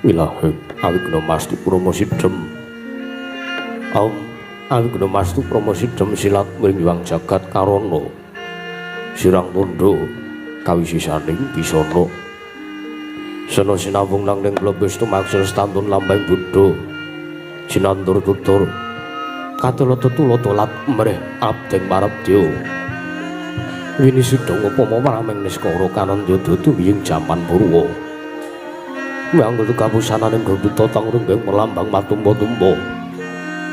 Wilaheng awigna mastu promosidhem. Om awigna mastu promosidhem silat mring jagat karana. Sirang tondo kawisisaning bisana. Sena sinawung nang ning blebes tumaksel stantun lambang buddha. Sinantur tutur katula tetula tolat mreh abdeng marabdya. Wini sudha ngupama paraming niskara kanandya dudu wiying jaman purwa. Nganggo kapusananing gobita tang renggeng melambang matumpa-tumpa.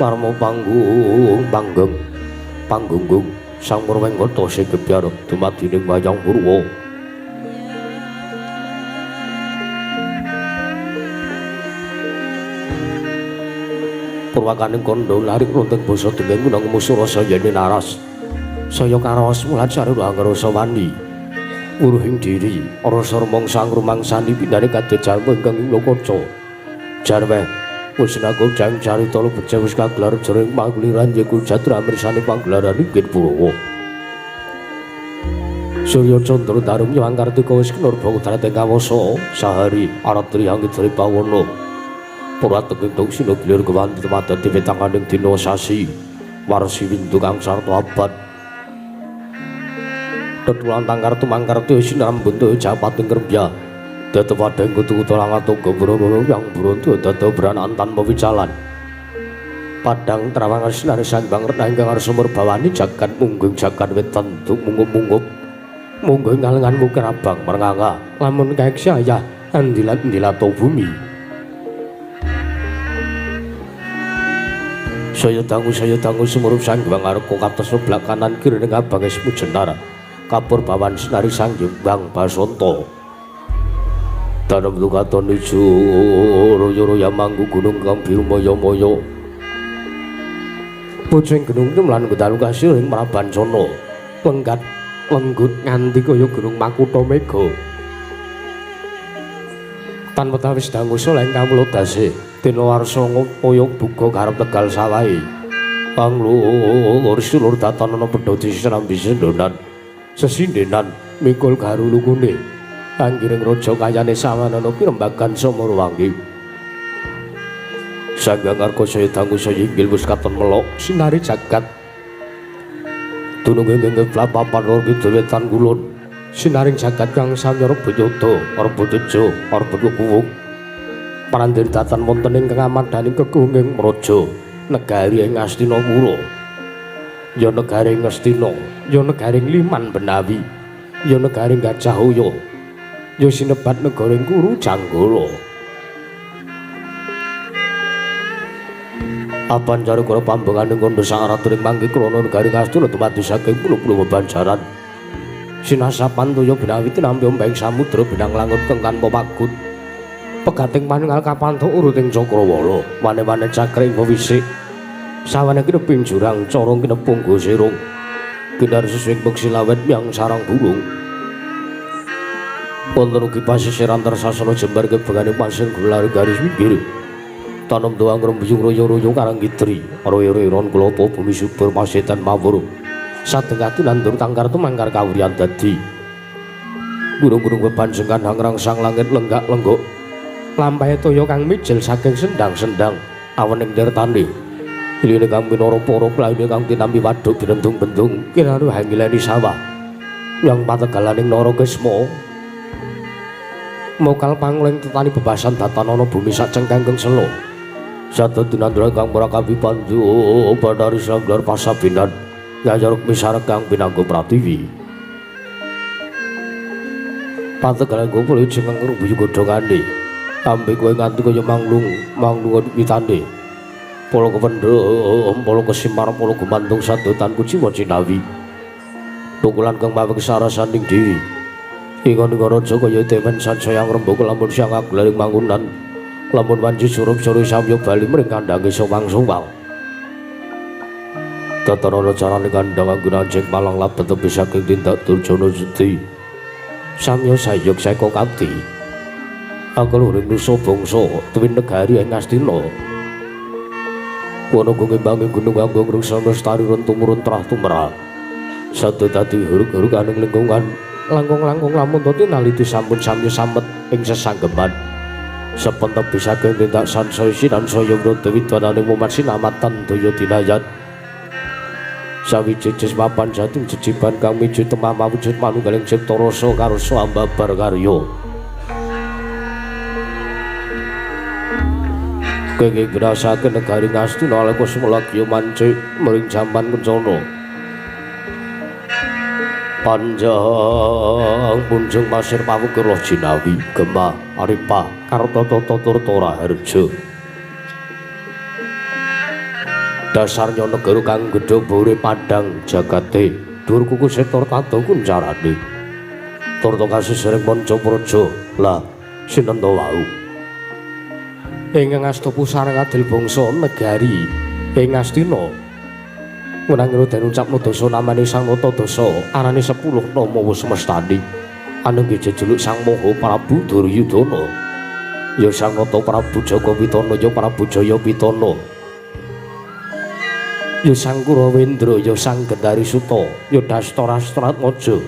Parma panggung panggeng panggunggung sang Purwengkata sing gebyar dumadining wayang purwa. Purwakaning kandha larik runting basa dengeng gunang musura saya naras. Saya karaos mulat sarwa angrasa wani. Wuruhing diri rasa rumangsa ngrumangsani pindhane kadya jalma ingkang ing lokaca. Jarweh wis nanggung jang carita lebet wis kagelar jroning paguliran yaiku jatra mirsani panggelaran inggih Purwa. Surya Candra Darum Hyang Kartika wis kinurba kudrate kawasa sahari aratri angidri pawana. Purwateging duksina gilir kewanti madati wetanganing dina sasi warsi windu kang sarta abad. Tetulan tangkar tumangkar tu sinarambun tu japating kerbya. Dadi padhang kutu-kutu langat uga brono yang bronto dadi branan tanpa wicalan. Padang trawangan sinari sambang renang ingkang arsa murbawani jagat munggung jagat wetan duk munggup-munggup. Mungguh ngalengan mukir abang mernganga lamun kaeksi ayah andilat-andilato bumi. Saya dangu sumurup sangguang arka kates sebelah kanan kiri ning abang esmu jenar. Kapur bawan sinari sang Hyang Basanta. Danem lukaton ijo royo-royo manggu gunung kang biru maya-maya. Pucing gunung lan gedalu kasih ing Prabancana. Lenggat lenggut nganti kaya gunung Makutha Mega. Tanpa tawis dangu saleh kawula dase dina warsa ngupaya buka karep Tegal sawahe. Panglur sulur datanana pedha disrambi sendonan. Sesindenan mikul garu lungune anggiring raja kayane sawanana pirembagan Samarawangi. Sang Hyang Arka saya dangu saya inggil wis katon melok sinari jagat. Dunung ing papan lor kidul wetan kulon. Sinaring jagat kang samya rebut yoda, rebut teja, rebut kuwung. Parandir datan wonten ing kamadhaning kekunging mraja negari ing Astinapura. Ya negari Ngastina, ya negari Liman Benawi, ya negari Gajah Hoyo, ya sinebat negara Kuru Janggala. Apan cara pambenganing kandha sang ratu ing mangke krana negari Ngastina dumadi saking pulo-pulo bebanjaran. Sinasapan toya Benawi tinampi ombeng samudra benang langut kang tanpa pagut. Pegating manunggal kapantuk uruting cakrawala, wane-wane cakring pewisik. Sawane kineping jurang corong kinepung gosirung. Kinar siswing peksi lawet yang sarang burung. Wonten ugi pasisiran tersasana jembar kebengane pasir gulari garis pinggir. Tanem doang rembuyung royo-royo karang kidri, royo-royon klopo bumi subur masetan mawur. Sadengati nandur tangkar tumangkar kawuryan dadi. Gunung-gunung bebanjengan hangrangsang langit lenggak-lenggok. Lampahe toya kang mijil saking sendang-sendang awening tirtane. Iline kang pinara para playune kang tinampi waduk binendung-bendung kiraru hangileni sawah. Yang pategalaning Narakesma. Mokal pangling tetani bebasan datanana bumi sacengkang keng sela. Sada dinandra kang prakawi pandu Bathari Sanggar pasabinan Yaya Rukmi sareng kang pinangga pratiwi. Pategalan kumpul jeneng ngrubuyu godhongane. Ambe kowe nganti kaya manglung, manglung witane. Pala kependhem, pala kesimar, pala gumantung sadotan kuciwa cinawi. Tukulan kang mawek sarasaning dewi. Ingon-ingon raja kaya dewen sansaya ngrembaka lamun siang aglaring mangunan. Lamun wanci surup sore samya bali mring kandhange sowang-sowang. Tatarana carane kandhang anggon anjing malang labet tepi saking tindak Durjana Sedi. Samya sayuk seka kapti. Angkeluring nusa bangsa tuwin negari ing Ngastina. Wana ngimbangi gunung agung rusana lestari tumurun trah tumrah. Sada dadi huruk-huruk aning lingkungan langkung-langkung lamun tinaliti sampun samya samet ing sesanggeman. Sepentep bisake tindak sansaya sinan saya wrata widananing mumat sinamatan daya dinayan. Sawiji mapan jating jejiban kang miju temah mawujud manunggaling cipta rasa karsa ambabar karya. Kenging ngrasake negari Ngastina aleka sumlagya mancik mring jaman kencana. Panjang punjung pasir pawukir jinawi gema aripa kartata turta raharja. Dasarnya negara kang gedhe bore padhang jagate dhuwur kuku setor tata kuncarane turta kasih sering manca praja lah sinten to wau ingkang asta pusarang adil bangsa negari ing Ngastina. Wenang den ucapno dasa namane Sang Nata Dasa arane 10 nama wis semestani anengge jejuluk Sang Maha Prabu Duryudana ya Sang Nata Prabu Jaka Witana ya Prabu Jaya Witana ya Sang Kurawendra ya Sang Gendari Suta ya Dastarastratmaja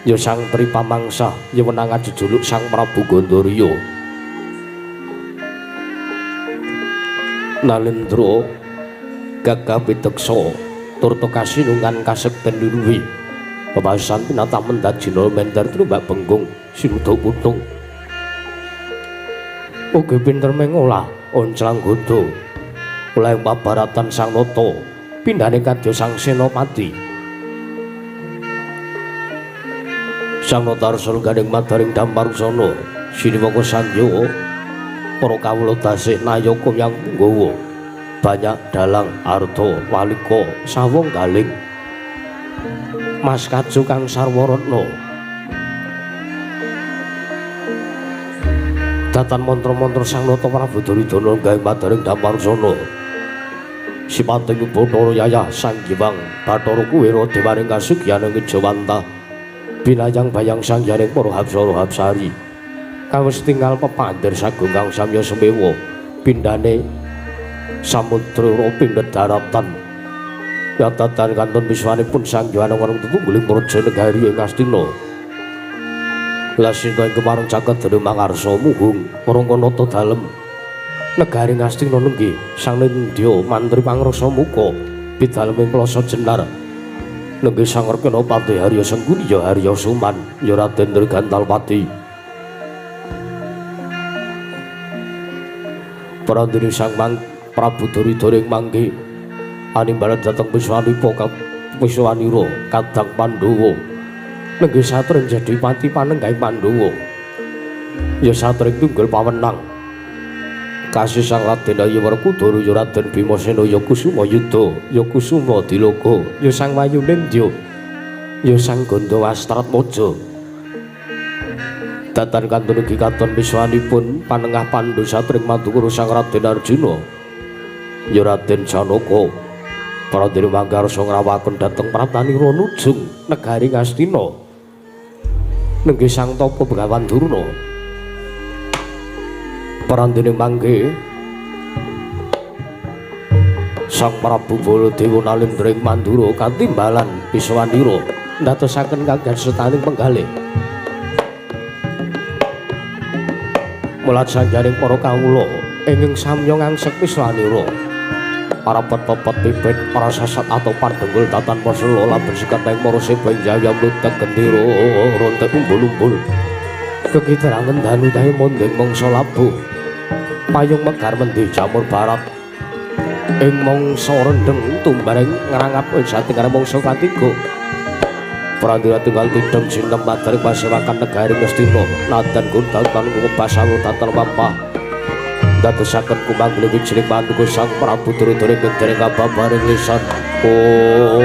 ya Sang Tripamangsa ya wenang jejuluk Sang Prabu Gandarya. Nalendra gagah piteksa turta kasinungan kasekten luwi pepasan pinata mendat jina mender trumbak bengkung sinuda putung ugi pinter mengolah onclang godha oleh pabaratan Sang Nata pindhane kadya Sang Senopati. Sang Nata arsa gandeng madaring Damparsana siniwaka sandya para kawula dasih nayaka yang punggawa banyak dalang arta walika sawong galing mas kajo kang sarwa retna datan mantra-mantra Sang Nata Prabu Duryudana gawe madaring Damparsana sipating Bathara Yayah Sang Giwang Bathara Kuwera dewaning kasugyaning Kejawantah binayang bayang sangyaning para hapsara hapsari kawis tinggal pepandir sagung kang samya semewa pindhane samudra pindha daratan yatatan kantun wiswanipun Sang Hyang Wenang tetungguling praja negari ing Ngastina. Lasinta ing kepareng caket dene mangarsa muhung Rangkanata dalem negari Ngastina nenggih Sang Nindya mantri pangrasa muka pidalem ing Plaza Jenar nenggih Sang Rekena Pati Harya Sengguni ya Harya Suman ya Raden Gantalpati. Prandene Sang Prabu Duryudana ing mangke animbalan dhateng Wiswanipa Wiswanira kadang Pandhawa nenggih satring jadi pati panenggahing Pandhawa ya satring tunggal pawenang kasih Sang Raden Ayu Werkudara ya Raden Bimasena ya Kusuma Yuda ya Kusuma Diloka ya Sang Wayunendya ya Sang Gandawastratmaja. Datan kantun ugi katon wiswanipun panengah Pandhu satring madukara Sang Raden Arjuna ya Raden Janaka. Prandene mangkarsa ngrawaken dhateng Pratanira nujung negari Ngastina nenggih Sang Tapa Begawan Durna. Prandene mangke Sang Prabu Baladewa Nalendra ing Mandura katimbalan Wiswanira ndadosaken kagan setaning penggalih. Mulat sanggaring para kawula ingkang samya ngangsek Wiswanira parapet-pepet pipit para sasat atau pardenggul tatan pasela laben sekateng para seba ing jaya mlutek gendera rontek umbul-umbul kekiterangan danu tahe mondeng mangsa labuh payung megar mendhi jamur barat ing mangsa rendheng tumbareng ngrangap satinggaring mangsa katiga. Prandira tunggal tidem sinem madaring pasewakan negari Ngastina nadan gundal tanung basawu tatan pampah ndadosaken kumanggih wijining mantuku Sang Prabu Duryudana ing dereng kababaring lisan. Oh.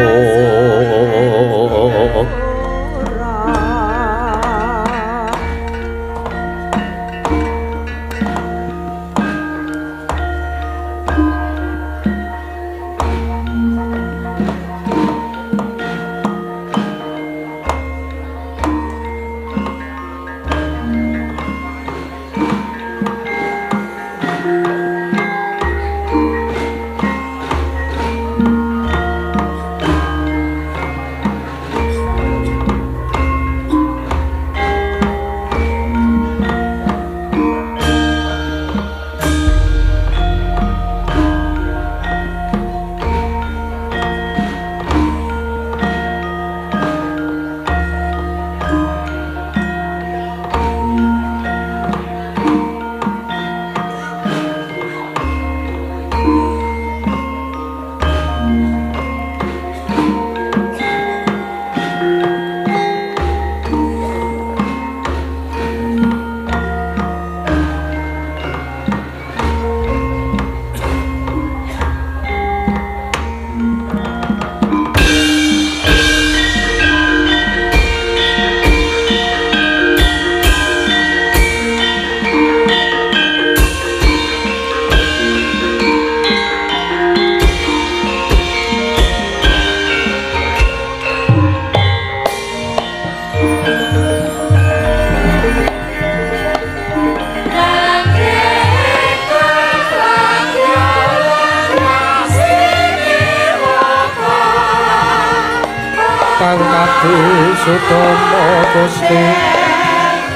Kang Kadi Sutomo Gusti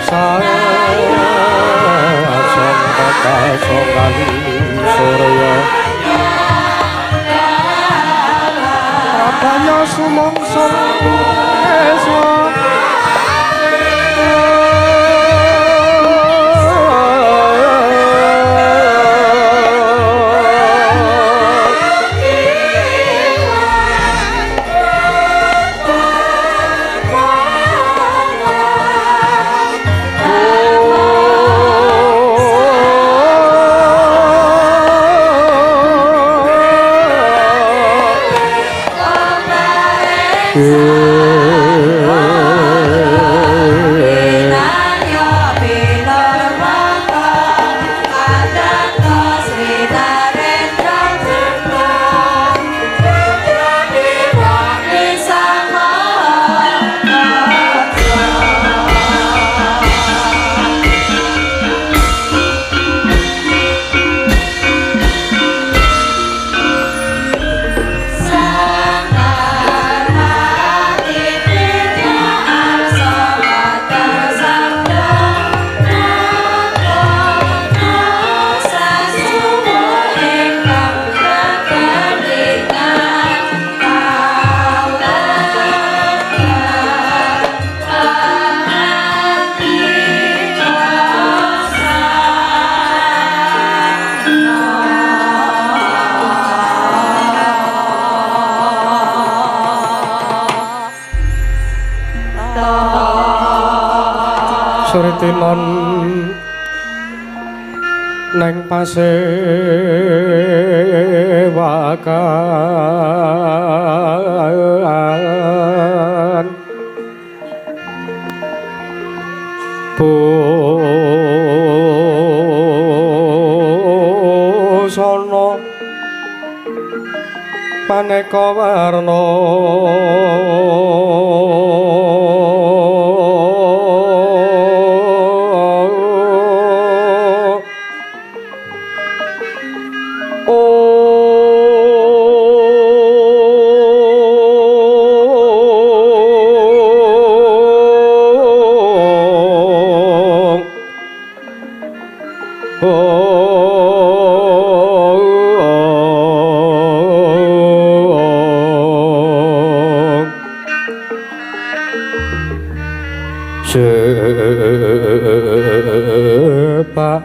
Sasong Surya Rabanya sumangsa esa. Suritinon neng pasewakan busana maneka warna Sepak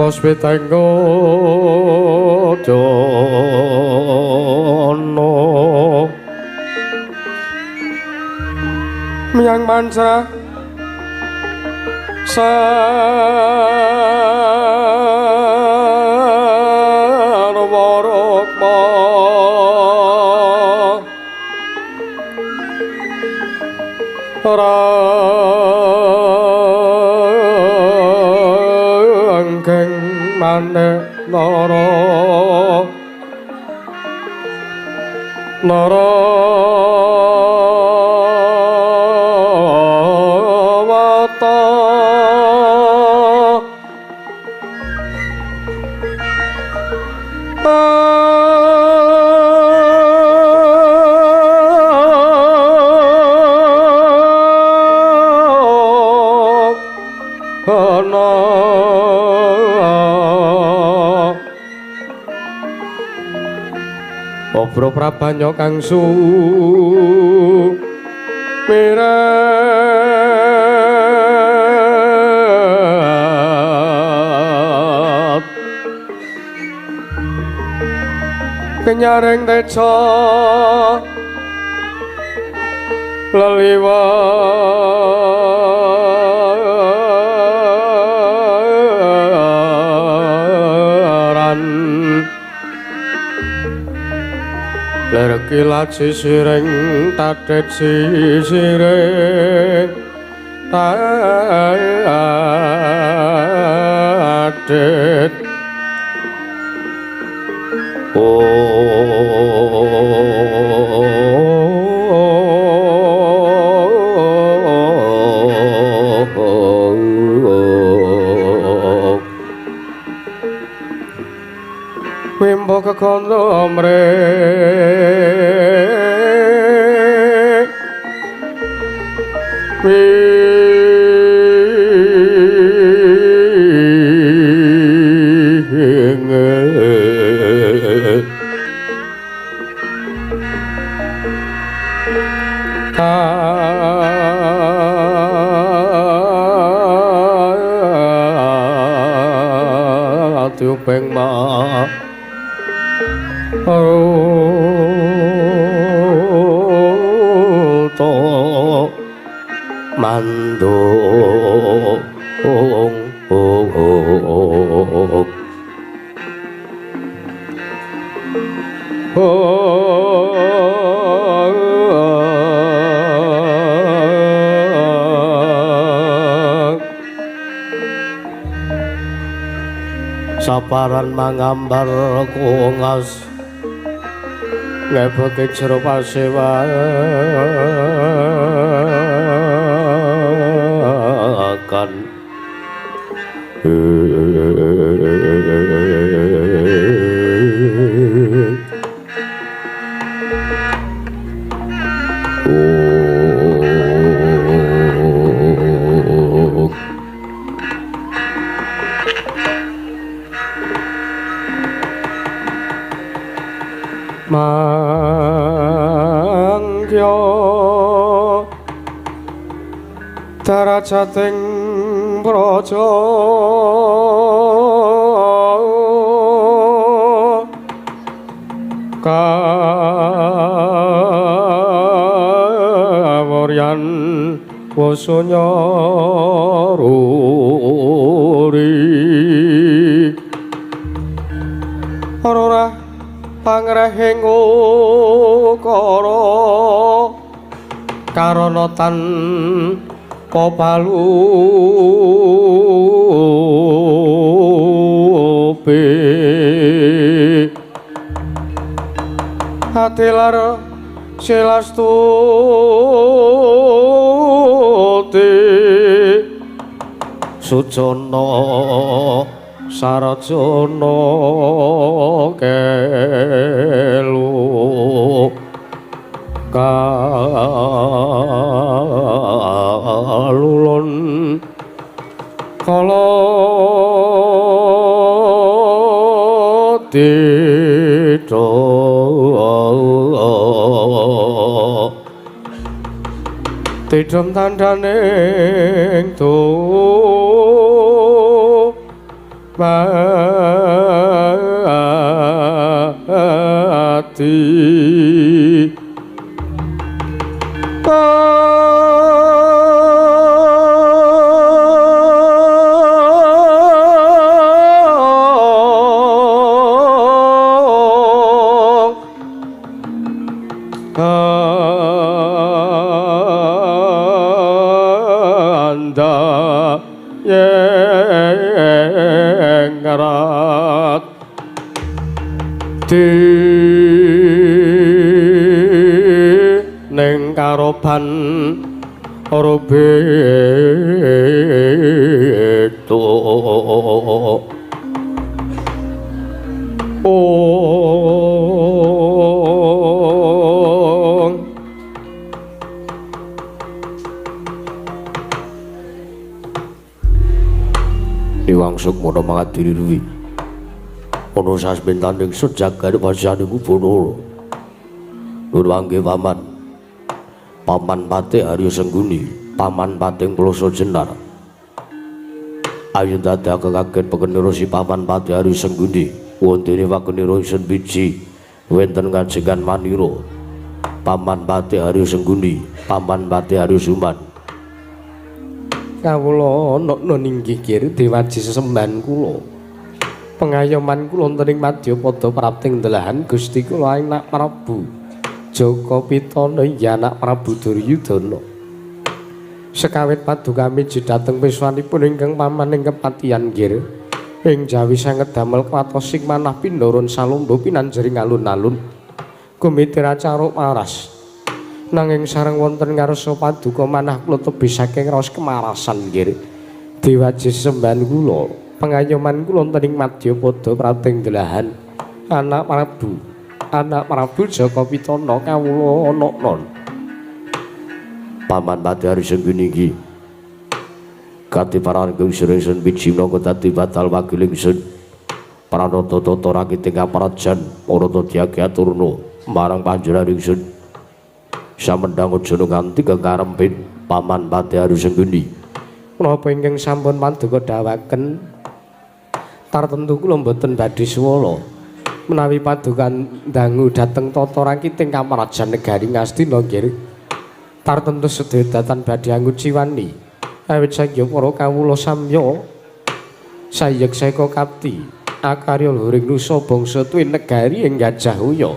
pos pitenggo dono miyang manca sarwa rukma ranggeng maneh nara nara wata Obro prabanya kang sumirat kenyaring teca leliwaran lerkilat sisiring tadet sisiring tadet. Oh, wimbo kekondo mrih Beng ma to mandung saparan mangambar kungas ngebeke jero pasewakan mangkya darajating praja kawuryan wasunya ruri ora pangrehing ukara karana tanpa palupe atilar silastuti sujana sarjana kelu kalulun kala dita tidhem tandhaning tu mati anda yengarat di ning karoban rubeto ong Iwang Sukmana mangadiri ruwi ana sasmentaning sejagat pasane Bathara Nur wangge paman Paman Patih Arya Sengguni, Paman Patih Kloso Jenar. Ayo dadak kaget pekenira si Paman Patih Arya Sengguni, wontene wakenira isun biji wonten kajengan manira. Paman Patih Arya Sengguni, Paman Patih Arya Suman. Kawula ana ninggih kiri dewaji sesembahan kula. Pengayoman kula wonten ing madyapada prapting delahan Gusti kula anak Prabu Jaka Pitana ya anak Prabu Duryudana. Sekawit padukami dhateng peswanipun ingkang paman ing kepatihan nggir ing jawi sanget damel kuwatos manah pindharan salomba pinanjering alun-alun gumitir acara waras. Nanging sareng wonten ngarsa paduka manah kula tebih saking raos kemarasan nggir. Dewaji sembahan kula, pengayoman kula wonten ing madyapada prapting delahan anak Prabu Jaka Pitana kawula ana non. Paman Patih Hari Senggini iki kati paranggeng sira ingsun biji minangka dadi batal wakil ingsun pranata tata rakiting kaprajan marata diage aturna marang panjenengan ingsun samendhang aja nganti kekarempit Paman Patih Hari Senggini. Menapa ingkang sampun paduka dawaken tartemtu kula mboten badhe suwala menawi paduka dangu dhateng tata rakiting kaprajan negari Ngastina nggih. Tartemtu sedaya datan badhe anguciwani awit saking para kawula samya sayek seka kapti akarya luhuring nusa bangsa tuwin negari ing Gajah Uya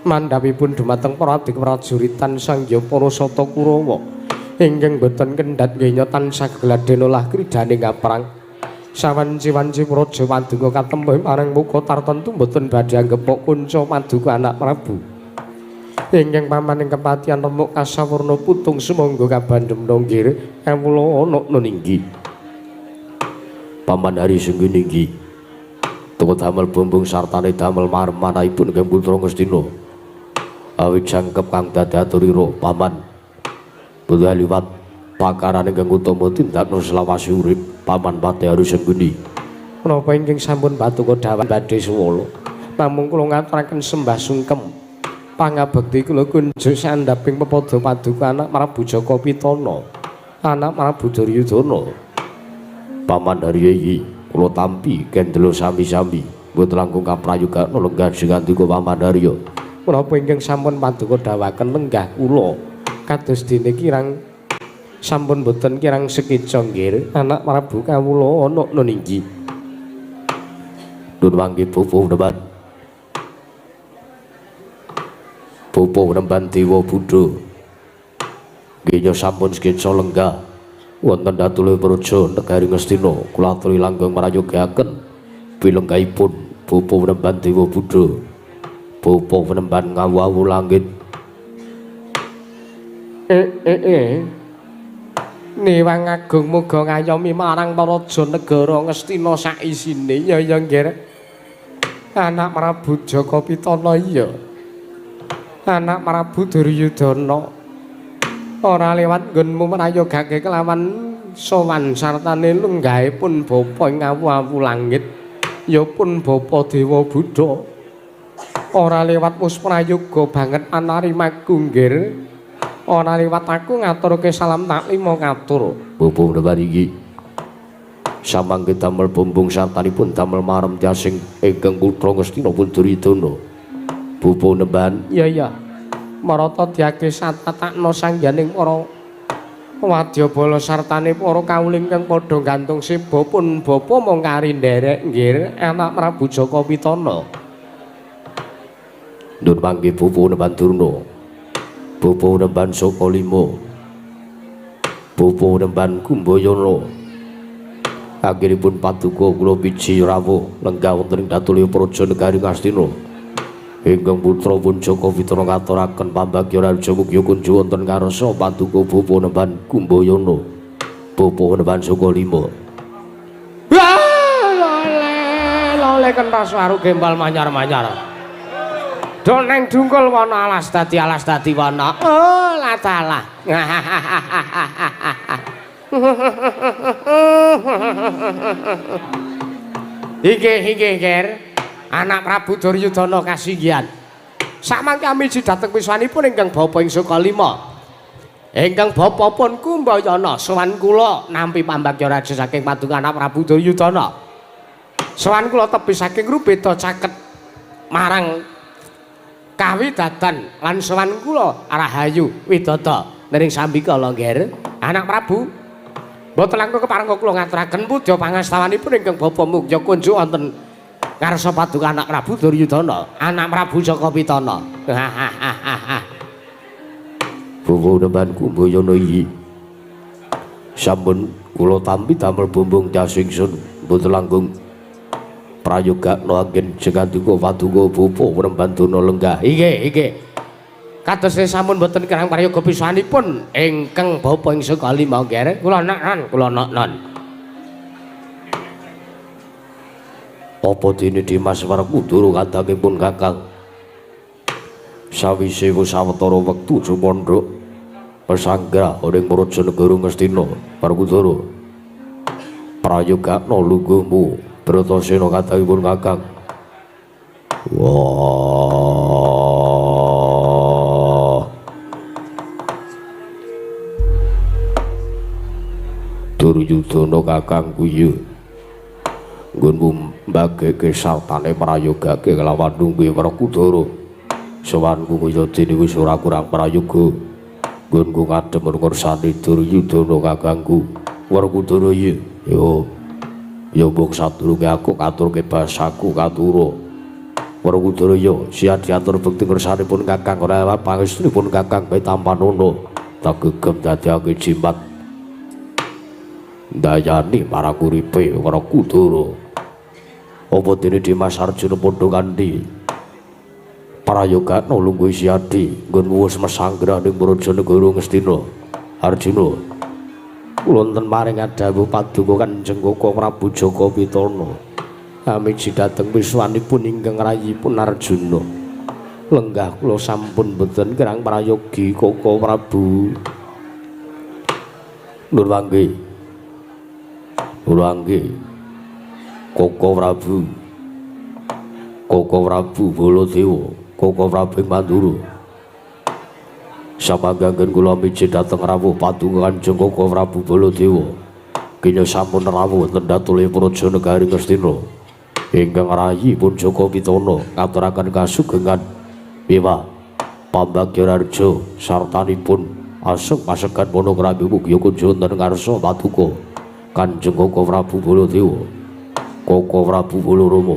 mandhapipun dumateng para abdi prajuritan sangya para sata Kurawa ingkang boten kendhat ngenya tansah gegladhen olah kridane ngaprang sawanci-wanci praja paduka katempuh marang muka tartemtu boten badhe anggepok kunca paduka anak Prabu ingkang pamaning kepatihan remuk kasawurna putung sumangga kabandhem nggih kawula ana ninggi. Paman Hari Senggini iki tuku damel bumbung sartane damel marmanahipun ingkang putra Ngastina awit jangkep kang dadi aturira paman budaya liwat pakarane ingkang utama tindakno selawase urip Paman Patih Hari Senggini. Menapa ingkang sampun paduka dawuh badhe suwala namung kula ngaturaken sembah sungkem pangabekti kula kunjuk sandhaping pepadha paduka anak Prabu Jaka Pitana anak Prabu Duryudana. Paman Hari iki kula tampi kendela sami-sami mboten langkung kaprayogakna lenggah singandika Paman Harya. Menapa ingkang sampun paduka dawaken lenggah kula kados dene kirang sampun boten kirang sekeca nggih anak Prabu kawula ana ninggi. Nun mangke pupuh nemban pupuh nemban Dewa Buddha nggih sampun sekeca lenggah wonten Datulya Praja negari Ngastina kula aturi langgeng mrayogyaken pilenggahipun pupuh nemban Dewa Buddha pupuh nemban ngawu-awu langit. Niwang agung muga ngayomi marang praja negara Ngastina saisine. Ya ya nggih anak Prabu Jaka Pitana iya anak Prabu Duryudana ora lewat nggonmu mrayogake kelawan sowan sartane lenggahipun bapa ing awu-awu langit ya pun bapa Dewa Buddha ora lewat musprayoga banget anarimaku nggih ora liwat aku ngaturke salam taklima katur. Pupuh nemban iki samangke damel bumbung sartanipun damel marem tiasing ingkang putra Ngastina pun Duryudana. Pupuh nemban iya iya marata diage satatakna sangyaning para wadyabala sartane para kawula ingkang padha gantung seba pun bapa mung kari nderek nggih anak Prabu Jaka Pitana. Nun mangke pupuh nemban Durna pupuh nemban Sukalima pupuh nemban Kumbayana akhiripun paduka kula biji rawuh lenggah wonten ing Datulya Praja negari Ngastina ingkang putra pun Jaka Pitana ngaturaken pambagya raja mugi kunju wonten ngarsa paduka pupuh nemban Kumbayana pupuh nemban Sukalima. Lole lole kentas waru gembal manyar-manyar do neng dungkul wana alas dadi wana. Oh latalah. Inggih inggih nger anak Prabu Duryudana kasinggihan. Samangke amiji dhateng wiswanipun ingkang bapa ing Sukalima. Ingkang bapa pun Kumbayana sowan kula nampi pambagya raja saking paduka anak Prabu Duryudana. Sowan kula tebih saking rubeda caket marang kawidadan lan sowan kula rahayu widada nering sambikala nggih anak Prabu mboten langkung keparengga kula ngaturaken pudya pangastawanipun ingkang bapa mugya kunjuk wonten ngarsa paduka anak Prabu Duryudana anak Prabu Jaka Pitana. Pupuh nemban Kumbayana iki sampun kula tampi damel bumbung tias ingsun mboten langkung prayogakna anggen jengandika paduka bapa nemban Durna lenggah. Inggih inggih kados sampun mboten kirang prayoga pisanipun ingkang bapa ing Sukalima nggih kula nak kula nak. Apa dene Dimas Werkudara kadangipun Kakang sawise wis sawetara wektu sumandhuk Pesanggra ing Praja Negara Ngastina Werkudara. Prayogakna lungguhmu Bratasena kadhawuhipun Kakang. Wah. Duryudana kakangku ya. Nggonmu mbageke sartane prayogake kelawan nunggu Werkudara. Sowanku kaya dene wis ora kurang prayoga. Nggonku ngadhem ngersani Duryudana kakangku. Werkudara ya. Yo. Ya mbok sadurunge aku ngaturke basaku katura. Werkudara ya siap diatur bekti ngersanipun Kakang ora pangestunipun Kakang bae tampanana. Tak gegem dadiake jimat. Ndayani marang uripe Werkudara. Apa dene Dimas Arjuna padha kanthi prayogakna lungguh Siadi nggonmu wis mesanggrah ning Praja Negara Ngastina. Arjuna, kula wonten maring adhawuh paduka Kanjeng Koko Prabu Jaka Pitana. Amiji dhateng wiswanipun ingkang rayipun Arjuna. Lenggah kula sampun boten kirang prayogi Koko Prabu. Nur mangke. Nur mangke. Koko Prabu. Koko Prabu Baladewa, Koko Prabu Mandura. Samanggaken kula miji dhateng rawuh paduka Kanjeng Koko Prabu Baladewa. Kenya sampun rawuh wonten datule Praja Negari Ngastina. Ingkang rayipun Jaka Pitana ngaturaken kasugengan wiwah pambagya raja sartanipun aseng pasegan panakrami mugi kunjung wonten ngarsa paduka Kanjeng Koko Prabu Baladewa. Koko Prabu Balarama.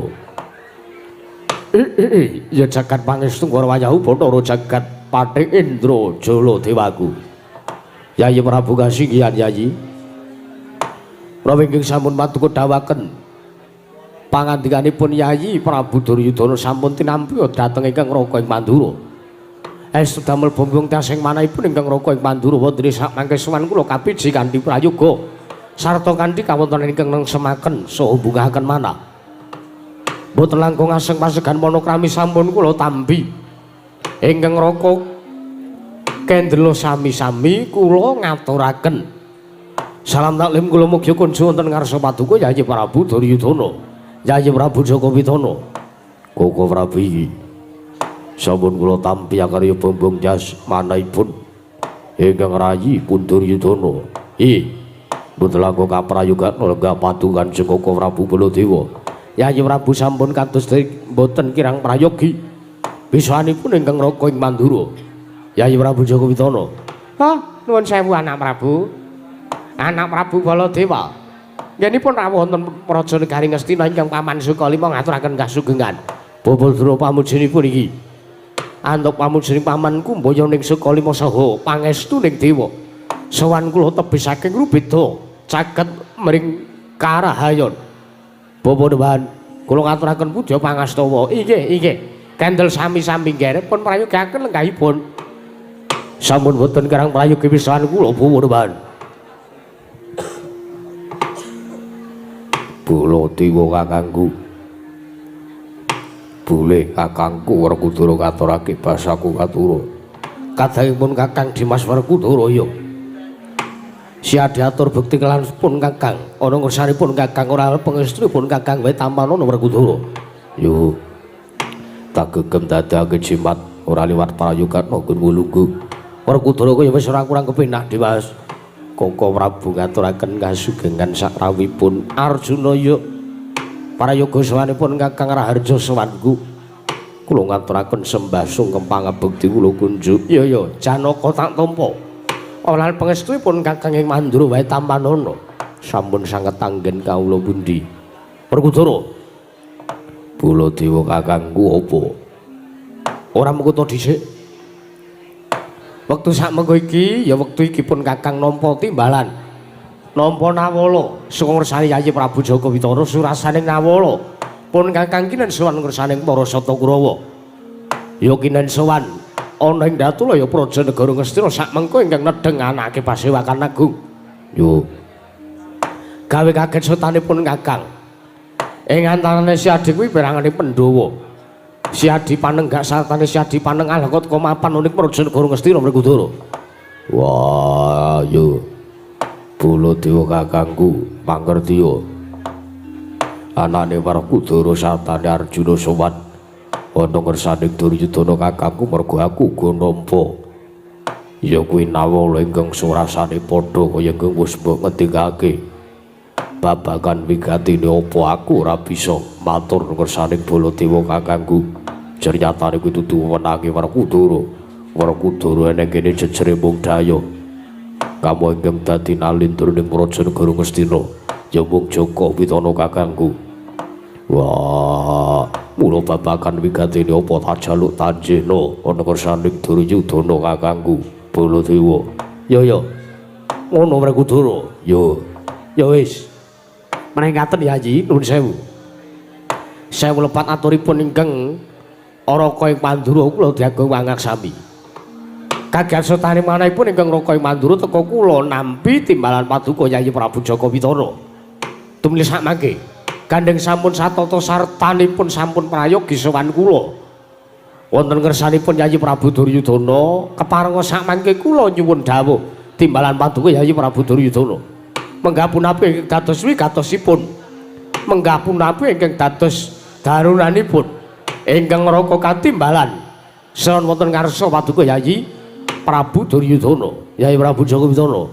Ya jagat pangestu Wayahu Bathara jagat Pathik Indra Jala Dewaku. Yayi Prabu kasinggihan Yayi. Prawi ingkang sampun paduka dawuhaken pangandikanipun Yayi Prabu Duryudana sampun tinampi dhateng ingkang Raka ing Mandura. Estu damel bombong tasing manahipun ingkang Raka ing Mandura wonten sak mangke sowan kula kapiji kanthi prayoga sarta kanthi kawontenan ingkang nengsemaken saha bungahaken manah. Mboten langkung aseng pasegan panakrami sampun kula tampi. Ingkang Raka kendela sami-sami kula ngaturaken. Salam taklim kula mugi kunjung wonten ngarsa paduka Yayi Prabu Duryudana. Yayi Prabu Jaka Pitana. Koko Prabu iki sampun kula tampi akarya bombong jas manahipun ingkang rayi pun Duryudana. I mboten langkung kaprayogakna lenggah paduka Kanjeng Koko Prabu Baladewa. Yayi Prabu sampun kados mboten kirang prayogi biswanipun ingkang Raka ing Mandura. Yayi Prabu Jaka Pitana. Oh, nuwun sewu anak Prabu. Anak Prabu Baladewa. Ngenipun rawuh wonten Praja Negari Ngastina ingkang paman Sukalima ngaturaken kasugengan. Bapadra pamujinipun iki. Antuk pamujine pamanku mboyo ning Sukalima saha pangestuning dewa. Sowan kula tebih saking Rubeda caket mring Karahayon. Bapak Dewan, kula ngaturaken puja pangastawa. Inggih, inggih. Kendel sami-sami nggih pun prayogaken lenggahipun. Sampun boten kirang prayogi pisan kula Bapak Dewan. Baladewa kakangku. Boleh kakangku Werkudara katurake basaku katura. Kadangipun Kakang Dimas Werkudara ya. Siadiatur bekti kelanipun Kakang, ana ngersanipun Kakang ora pangestunipun Kakang wae tampanana Werkudara. Yo. Tak gegem dadake jimat ora liwat prayogatna nggon lungguh. Werkudara kaya wis ora kurang kepenak Dimas. Koko Prabu ngaturaken kasugengan sakrawipun Arjuna yo. Prayoga sowanipun Kakang Raharja sowanku. Kula ngaturaken sembah sungkem pangabekti kula kunjuk. Yo yo, Janaka tak tampa. Oleh pangestupun Kakang ing Mandura wae tampanana. Sampun sanget anggen kawula pundi. Werkudara. Baladewa kakangku apa? Ora mengkuto dhisik. Wektu sak mengko iki ya wektu iki pun Kakang nampa timbalan. Nampa nawala saka ngersane Yayi Prabu Jaka Pitana surasaning nawala. Pun Kakang kinen sowan ngersaning para Sata Kurawa. Ya kinen sowan ana ing Datulaya Praja Negara Ngastina sak mengko ingkang nedheng anake Pasewakan Agung. Yo. Gawe kaget sotanipun Kakang. Ing antarane Siadi kuwi perangane Pandhawa. Siadi panenggak sartane Siadi panengah lakot mapan ning Praja Negara Ngastina Werkudara. Wah, yo. Baladewa kakangku mangertiya. Anane Werkudara sartane Arjuna sowan ana ngersaning Duryudana kakangku mergo aku uga nampa. Ya kuwi Nawala ingkang surasane padha kaya ingkang wis mbok ngendikake. Babagan wigatine apa aku ora bisa matur ngersaning Baladewa kakangku. Jernyatane kuwi dudu wenange Werkudara. Werkudara eneng kene jejere mung daya. Kamu ingkang dadi nalindra ning praja negara Ngastina ya mung Jaka Witana kakangku. Wah, mula babagan wigatine apa tak jaluk tanjena ana kersaning Duryudana kakangku Baladewa. Ya ya. Ngono Werkudara. Ya. Ya wis. Menawi ngaten ya Haji, nuwun sewu. Sewu lepat aturipun ingkang Raka ing Mandura kula diagung wangaksami. Kagian setane manahipun ingkang Raka ing Mandura teka kula nampi timbalan paduka Yayi Prabu Jaka Witana. Tumili sakmangke gandeng sampun satata sartanipun sampun prayogi sowan kula. Wonten ngersanipun Yayi Prabu Duryudana keparenga sakmangke kula nyuwun dawuh timbalan paduka Yayi Prabu Duryudana. Menggah punapi ingkang dados wigatosipun. Menggah punapi ingkang dados darunanipun ingkang Raka katimbalan saron wonten ngarsa paduka Yayi Prabu Duryudana, Yayi Prabu Jaka Witana.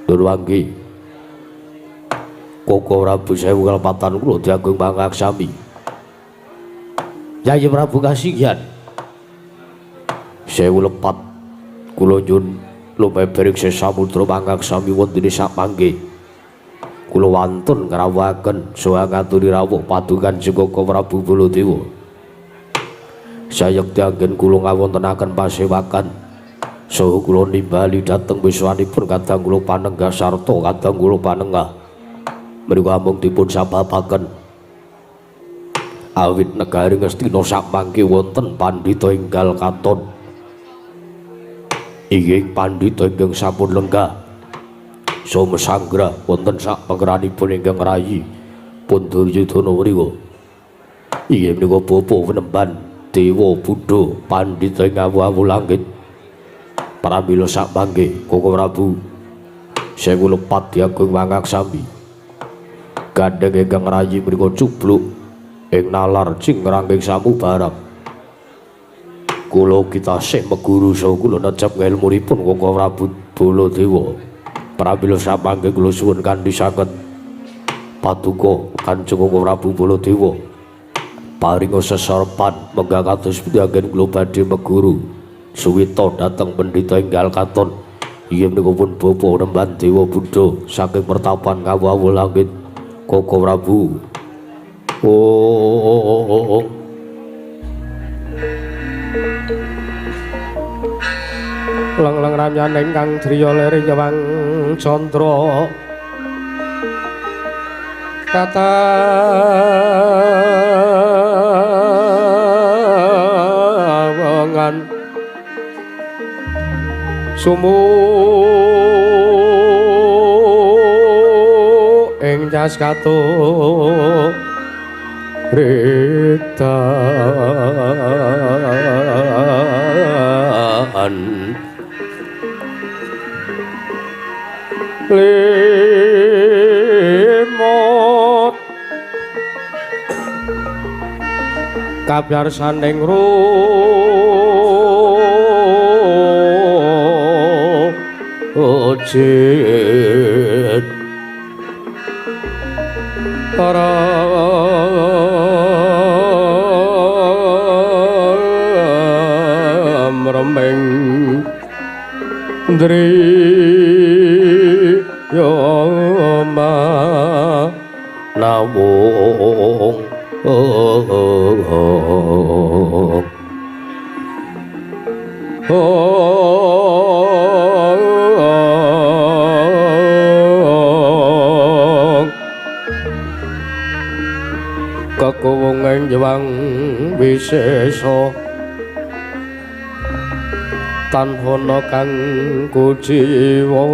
Durwanggi. Koko Prabu sewu kalepatan kula diagung pangaksami. Yayi Prabu kasihan. Sewu lepat kula nyuwun lumeber ing samudra pangaksami wonten sak mangke. Kula wantun ngrawuhaken saha ngaturi rawuh padukan Koko Prabu Baladewa. Sayekti anggen kula ngawontenaken pasewakan saha kula nimbali dhateng wiswanipun kadang kula panenggah sarta kadang kula panengah. Mriku amung dipun sababaken awit negari Ngastina sakmangke wonten pandhita enggal katon. Inggih pandhita ingkang sampun lenggah saha sanggra wonten sak pengeranipun ingkang rayi pun Duryudana mriku. Inggih menika bapa penemban Dewa Buddha pandhita ing awu-awu langit. Pramila sakmangke Koko Prabu sewu lepat diagung wangaksami. Gandeng ingkang rayi mriku cubluk ing nalar cingrangking samubarang. Kula kitasih meguru saha kula necep ngelmunipun Koko Prabu Baladewa. Pramila sakmangke kula suwun kanthi saged paduka Kanjeng Koko Prabu Baladewa paringa sesorpan menggah kados pundi anggen kula badhe meguru suwita dhateng pendhita enggal katon. Inggih menika pun bapa nemban Dewa Buddha saking pertapan kawu langit Koko Prabu. Oh. Leng-leng ramyaning kang driya leri nyewang candra kata wangan sumu ing jas katu ritan limut kabyarsaning rujit para mremeng driyama nawung kekuwunging Hyang Wisesa tanhana kang kuciwa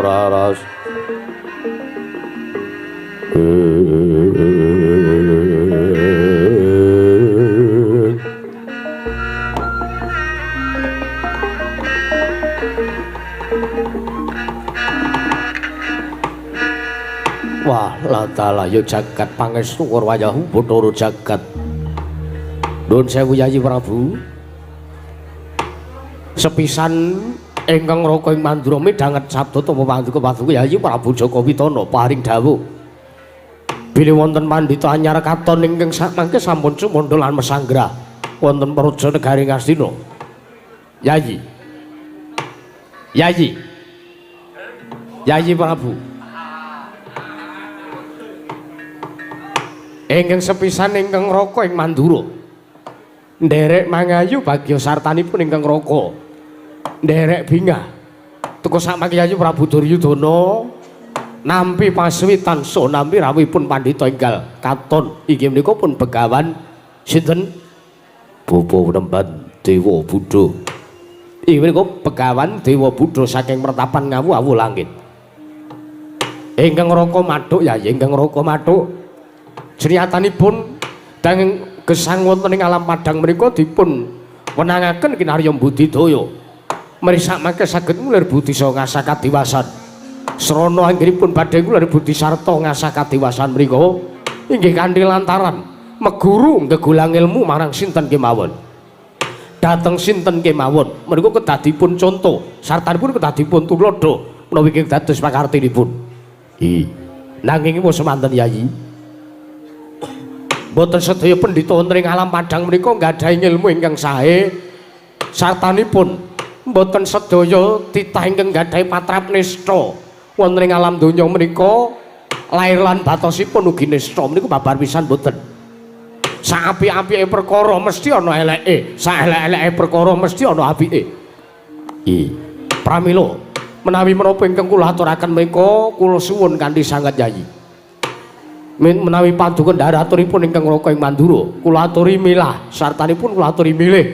raras Dalah ya jagat pangestu wayahu Bathara jagat. Nuwun sewu Yayi Prabu. Sepisan ingkang raka ing Mandura midhanget sabda tapa paduka paduka Yayi Prabu Jaka Witana paring dawuh. Bilih wonten pandhita anyar katon ingkang samangke sampun sumandha lan mesanggrah wonten praja negari Ngastina. Yayi. Yayi. Yayi Prabu. Ingkang sepisan ingkang raka ing Mandura. Nderek mangayu bagya sartanipun ingkang raka. Nderek bingah. Teka samangke Yayi Prabu Duryudana nampi paswitan saha nampi rawuhipun pandhita enggal katon inggih menika pun begawan sinten? Bapa Nemban Dewa Buddha. Inggih menika begawan Dewa Buddha saking mertapan ngawu-awu langit. Ingkang raka mathuk Yayi, ingkang raka mathuk. Jriyatanipun danging gesang wonten ing alam padhang menika dipun wenangaken kinarya budidaya. Mrisak mangke saged ngulir budi saha ngasah kadiwasan. Srana anggenipun badhe ngulir budi sarta ngasah kadiwasan menika inggih kanthi lantaran meguru ngegulang ilmu marang sinten kemawon. Dhateng sinten kemawon menika kedadipun conto sartanipun kedadipun tuladha menawi ingkang dados pakartinipun. Nanging wis semanten Yayi. Mboten sedaya pendhita wonten ing alam padhang menika nggadahi ilmu ingkang sae sartanipun mboten sedaya titah ingkang nggadahi patrap nista wonten ing alam donya menika lair lan batosipun ugi nista menika babar pisan mboten. Saapik-apike perkara mesti ana eleke, saelek-eleke perkara mesti ana apike. Pramila menawi menapa ingkang kula aturaken menika kula suwun kanthi sanget Yayi. Menawi paduka ndharaturipun ingkang raka ing Mandura, kula aturi milah sartanipun kula aturi milih,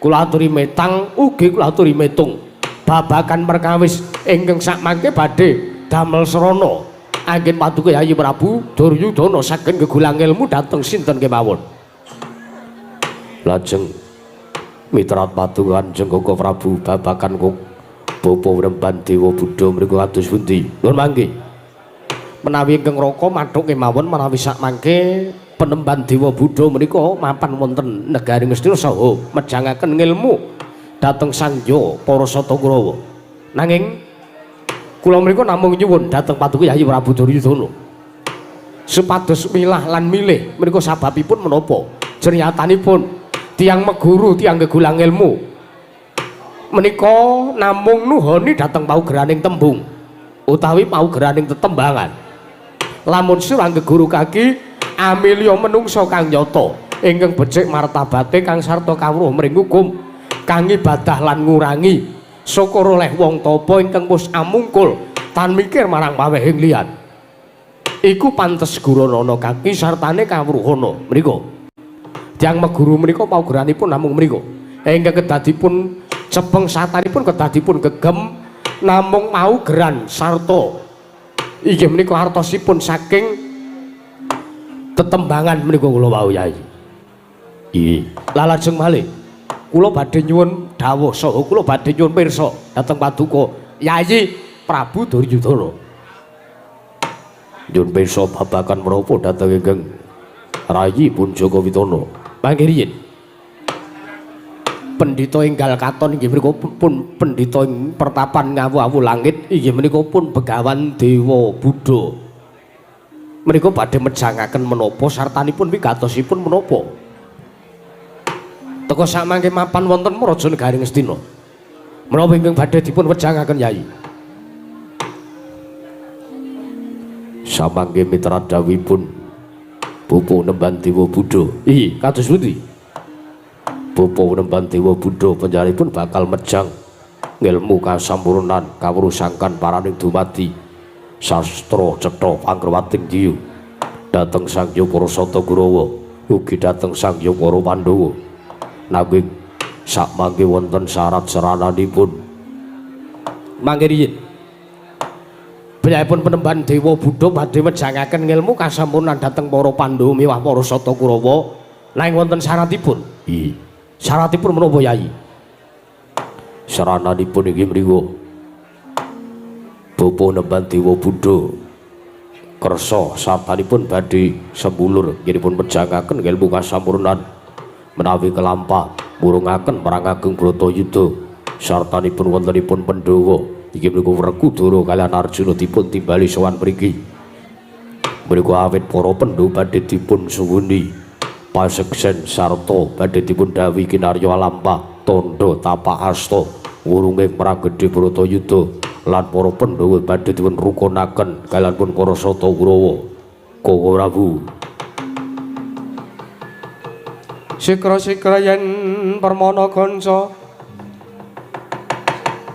kula aturi metang ugi kula aturi metung babagan perkawis ingkang sakmangke badhe damel srana anggen paduka Yayi Prabu Duryudana saged gegulang ilmu dhateng sinten kemawon. Lajeng mitrat paduka Kanjeng Koko Prabu babagan Bapa Wremban Dewa Buddha mriku kados pundi? Nuwun mangke. Menawi ingkang raka mathuk kemawon menawi sakmangke penemban Dewa Buddha menika mapan wonten negari Ngastina saha mejangaken ngilmu dhateng Sangya para Sata Kurawa. Nanging kula menika namung nyuwun dhateng paduka Yayi Prabu Duryudana supados milah lan milih menika sababipun menapa? Jernyatanipun tiyang meguru, tiyang gegulang ilmu menika namung nuhoni dhateng paugeraning tembung utawi paugeraning tetembangan. Lamun sirang geguru kaki amilya menungsa kang nyata ingkang becik martabate kang sarta kawruh mring hukum kang ibadah lan ngurangi syukur oleh wong tapa ingkang wis amungkul tan mikir marang pawehing liyan iku pantes guranana kaki sartane kawruhana mriku. Tiyang meguru menika paugeranipun namung mriku ingkang kedadipun cepeng satanipun kedadipun gegem namung paugeran sarta inggih menika artosipun saking tetembangan menika kula wau Yai. Lalajeng malih kula badhe nyuwun dawuh saha kula badhe nyuwun pirsa dhateng paduka Yayi Prabu Duryudana. Nyuwun pirsa babagan menapa dhateng ingkang rayi pun Jaka Witana. Mangke riyin pendhita enggal katon inggih menika pun pendhita ing pertapan ngawu-awu langit inggih menika pun begawan Dewa Buddha. Menika badhe mejangaken menapa sartanipun wigatosipun menapa? Teka sakmangke mapan wonten Praja Negari Ngastina. Menapa ingkang badhe dipun wejangaken Yayi? Samangke mitra dawuhipun Bapa Nemban Dewa Buddha. Kados pundi? Bapa Nemban Dewa Buddha panjenenganipun bakal mejang ngilmu kasampurnan kawruh sangkan paraning dumadi sastra cetha pangkerwating diyu dhateng Sang Hyang Para Sata Kurawa ugi dhateng Sang Hyang Para Pandhawa. Nanging sakmangke wonten syarat sarananipun. Mangke riyin piyambakipun penemban Dewa Buddha badhe mejangaken ngilmu kasampurnan dhateng para Pandhawa miwah para Sata Kurawa nanging wonten syaratipun. Syaratipun menapa Yayi? Sarananipun inggih mriku Bapa Nemban Dewa Buddha Kersa sartanipun badhe sembulur nggihipun mejangaken ilmu kasampurnan menawi kelampah murungaken perang ageng Bratayuda sartanipun wontenipun Pandhawa inggih menika Werkudara kaliyan Arjuna dipun timbali sowan mriki. Mriku awit para Pandhawa badhe dipun suwuni paseksen sarta badhe dipun dhawuhi kinarya lampah tandha tapak asta wurunge perang gedhe Bratayuda lan para Pandhawa badhe dipun rukunaken kaliyan pun para Sata Kurawa. Koko Prabu. Sikra-sikra yen permana kanca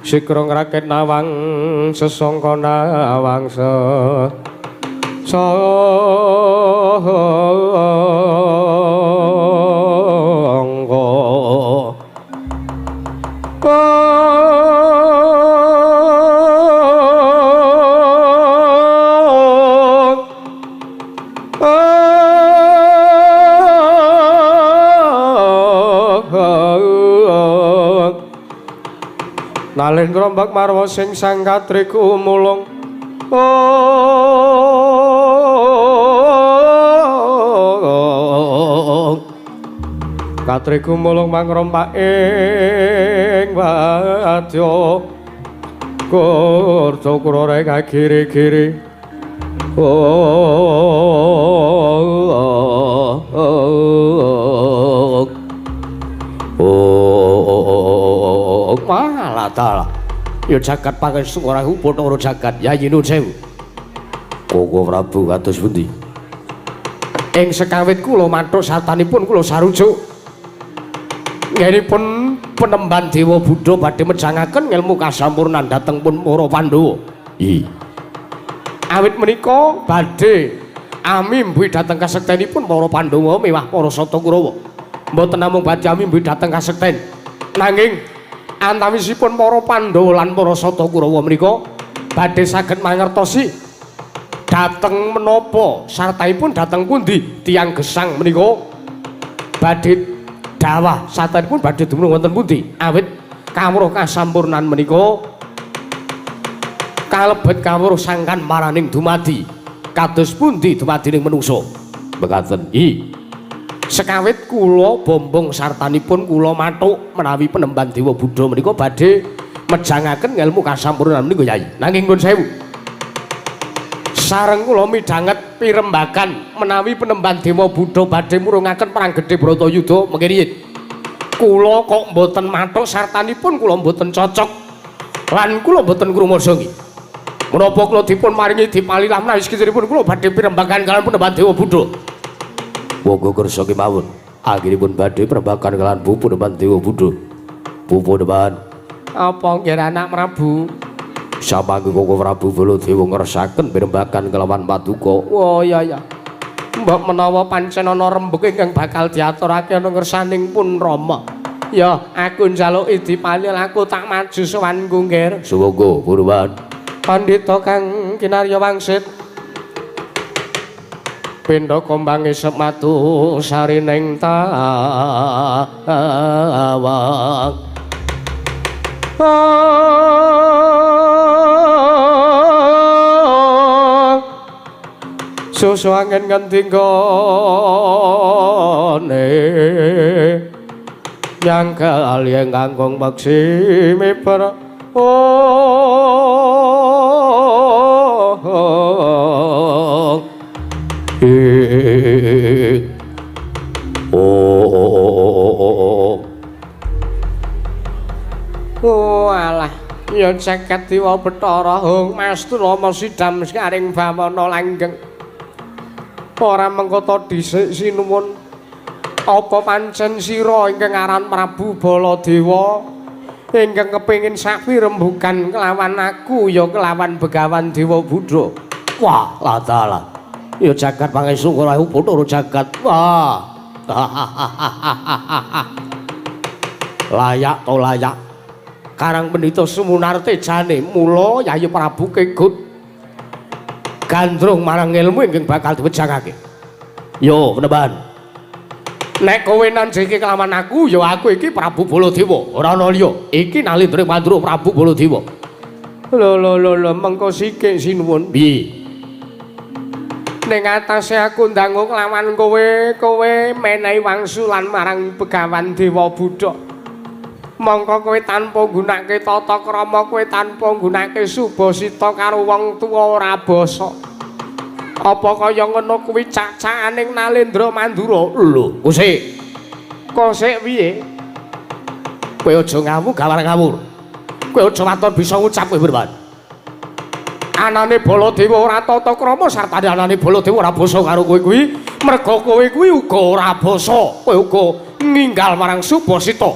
sikra ngrakit nawang sesangka nawang sesangka. Nalin krombak marwa sing sang katriku mulung. Katriku mulung mangrompak ing wadya kurca kurore kagiri-giri. Wah, dalah. Ya jagat pangestu ora padha karo jagat. Yayi nuwun sewu. Koko Prabu kados pundi? Ing sekawit kula mathuk sartanipun kula sarujuk. Nggenipun penemban Dewa Buddha badhe mejangaken ngelmu kasampurnan dhateng pun para Pandhawa. I. Awit menika badhe amimbuhi dhateng kasektenipun para Pandhawa miwah para Sata Kurawa. Mboten namung badhe amimbuhi dhateng kasekten, nanging antawisipun para Pandhawa lan para Sata Kurawa menika badhe saged mangertosi dhateng menapa sartaipun dhateng pundi tiyang gesang menika badhe dawah sartaipun badhe dumunung wonten pundi. Awit kawruh kasampurnan menika kalebet kawruh sangkan maraning dumadi kados pundi dumadining menungsa. Mekaten. I. Sekawit kula bombong sartanipun kula mathuk menawi penemban Dewa Buddha menika badhe mejangaken ngelmu kasampurnan menika Yai. Nanging nuwun sewu, sareng kula midhanget pirembagan menawi penemban Dewa Buddha badhe murungaken perang gedhe Bratayuda mengke riyin. Kula kok mboten mathuk sartanipun kula mboten cocok lan kula mboten krumasa nggih. Menapa kula dipun maringi dipalilah menawi sekitaripun kula badhe pirembagan kaliyan penemban Dewa Buddha. Monggo kersa kemawon. Anggenipun badhe pirembagan kaliyan Pupuneman Dewa Buddha. Pupuneman. Apa nggih anak Prabu? Samangke Koko Prabu Baladewa ngersaken pirembagan kelawan paduka. Oh iya iya. Mbok menawa pancen ana rembug ingkang bakal diaturake ana ngersaning pun Rama. Ya, aku njaluki dipalil aku tak maju sowanku nggih. Sumangga Pupuneman. Pandhita kang kinarya wangsit. Pindha kombange sematu sarining tawang. Susu angin ngendi nggone nyangkal yen kangkung peksi miber. Oh alah, ya jagat dewa Bathara Hung Mastuna sidam sekaring bawana langgeng. Ora mengko dhisik sinuwun. Apa pancen sira ingkang aran Prabu Baladewa ingkang kepengin sapirembugan kelawan aku ya kelawan Begawan Dewa Buddha? Wah, ladalah. Ya jagat pangestu ora padha jagat. Wah. Layak to layak. Karang Pendhita Sumunarte jane mula Yayi Prabu kegut gandrung marang ilmu ingkang bakal diwejangake. Yo, penemban. Nek kowe nanjiki kelawan aku, ya aku iki Prabu Baladewa, ora ana liya. Iki Nalindra Mandura Prabu Baladewa. Lho lho lho lho, mengko sikik sinuwun. Piye? Ning atase aku ndangu kelawan kowe, kowe menehi wangsulan marang Begawan Dewa Buddha. Mongko kowe tanpa nggunakake tata krama, kowe tanpa nggunakake subasita karo wong tuwa ora basa. Apa kaya ngono kuwi cak-cakaning Nalendra Mandura? Lho, kosek. Kosek piye? Kowe aja ngawu gawar ngawur. Kowe aja waton bisa ngucap kowe Burwan. Anane Baladewa ora tata krama sartane anane Baladewa ora basa karo kowe kuwi, merga kowe kuwi uga ora basa. Kowe uga ninggal marang Subasita.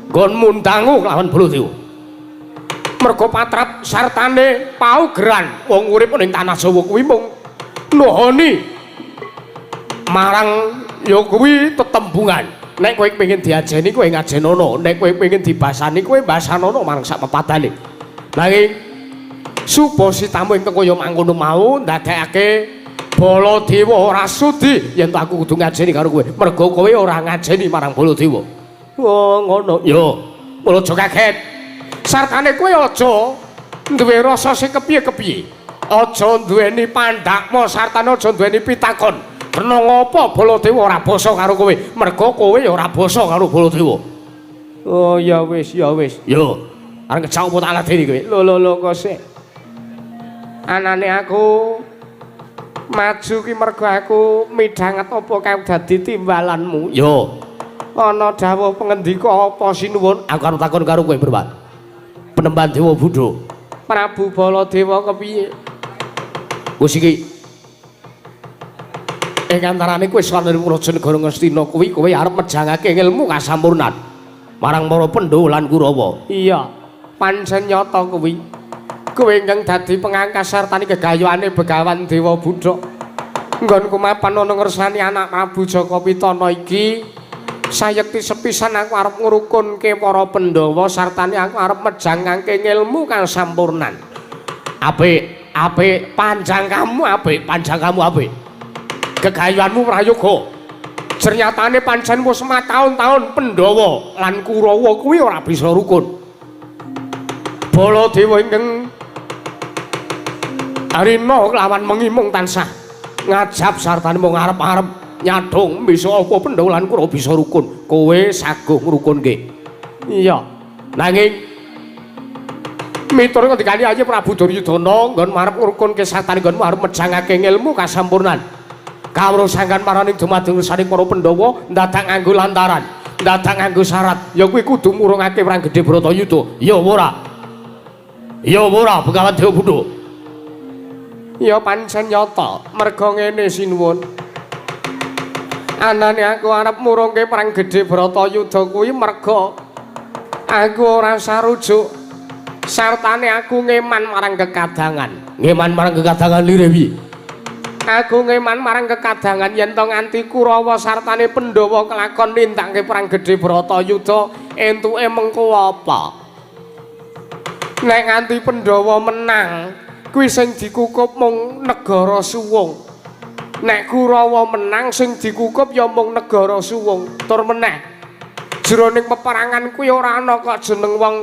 Nggonmu ndangu kelawan Baladewa. Merga patrap sartane paugeran wong urip ning tanah Jawa kuwi mung nuhoni marang ya kuwi tetembungan. Nek kowe pengin diajeni kowe ngajenono, nek kowe pengin dibasani kowe basanono marang sak pepadane. Nanging subasitamu ingkang kaya mangkono mau ndadekake Baladewa ora sudi yen aku kudu ngajeni karo kowe. Merga kowe ora ngajeni marang Baladewa. Oh ngono. Yo, mula aja kaget. Sartane kowe aja duwe rasa sing kepiye-kepiye. Aja duweni pandakma sartane aja duweni pitakon. Kena ngapa Baladewa ora basa karo kowe? Merga kowe ora basa karo Baladewa. Oh ya wis, ya wis. Yo, arep ngejak opo tak ladeni kowe? Lho lho lho kok sik. Anane aku maju ki merga aku midhanget apa kae dadi timbalanmu. Yo. Ana dawuh pengendika apa sinuwun? Aku arep takon karo kowe, Burwan. Penemban Dewa Buddha. Prabu Baladewa kepiye? Wis iki ing antarane kowe sowan raja negara Ngastina kuwi kowe arep mejangake ilmu kasampurnan marang para Pandhawa lan Kurawa. Iya, pancen nyata kuwi. Kowe ingkang dadi pengangkas sartane gegayuhane Begawan Dewa Buddha. Nggonku mapan ana ngersani anak Prabu Jaka Pitana iki, sayekti sepisan aku arep ngrukunke para Pandhawa sartane aku arep mejangake ilmu kasampurnan. Apik, apik, panjang kamu apik, panjang kamu apik. Gegayuhanmu prayoga. Jernyatane pancen wis mataun-taun Pandhawa lan Kurawa kuwi ora bisa rukun. Baladewa ingkang arina kelawan mengimung tansah ngajab sartane mung arep-arep nyadhong bisa apa Pandhawa lan Kurawa bisa rukun. Kowe saguh ngrukunke. Iya. Nanging miturut ngendikane aja Prabu Duryudana nggon marep ngrukunke sartane nggonmu arep mejangake ilmu kasampurnan. Kawruh sangkan maraning dumadung ngersane para Pandhawa ndadak nganggo lantaran, ndadak nganggo syarat, ya kuwi kudu murungake perang gedhe Bratayuda. Ya ora? Ya ora, Begawan Dewa Buddha? Ya pancen nyata, merga ngene sinuwun. Anane aku arep murungke perang gedhe Bratayuda kuwi merga aku ora sarujuk sartane aku ngeman marang kekadangan. Ngeman marang kekadangan lire piye? Aku ngeman marang kekadangan yen to nganti Kurawa sartane Pandhawa kelakon nindakake perang gedhe Bratayuda entuke mengko apa? Nek nganti Pandhawa menang, kuwi sing dikukup mung negara Suwung. Nek Kurawa menang sing dikukup ya mung negara Suwung. Tur meneh jroning peperangan kuwi ora ana kok jeneng wong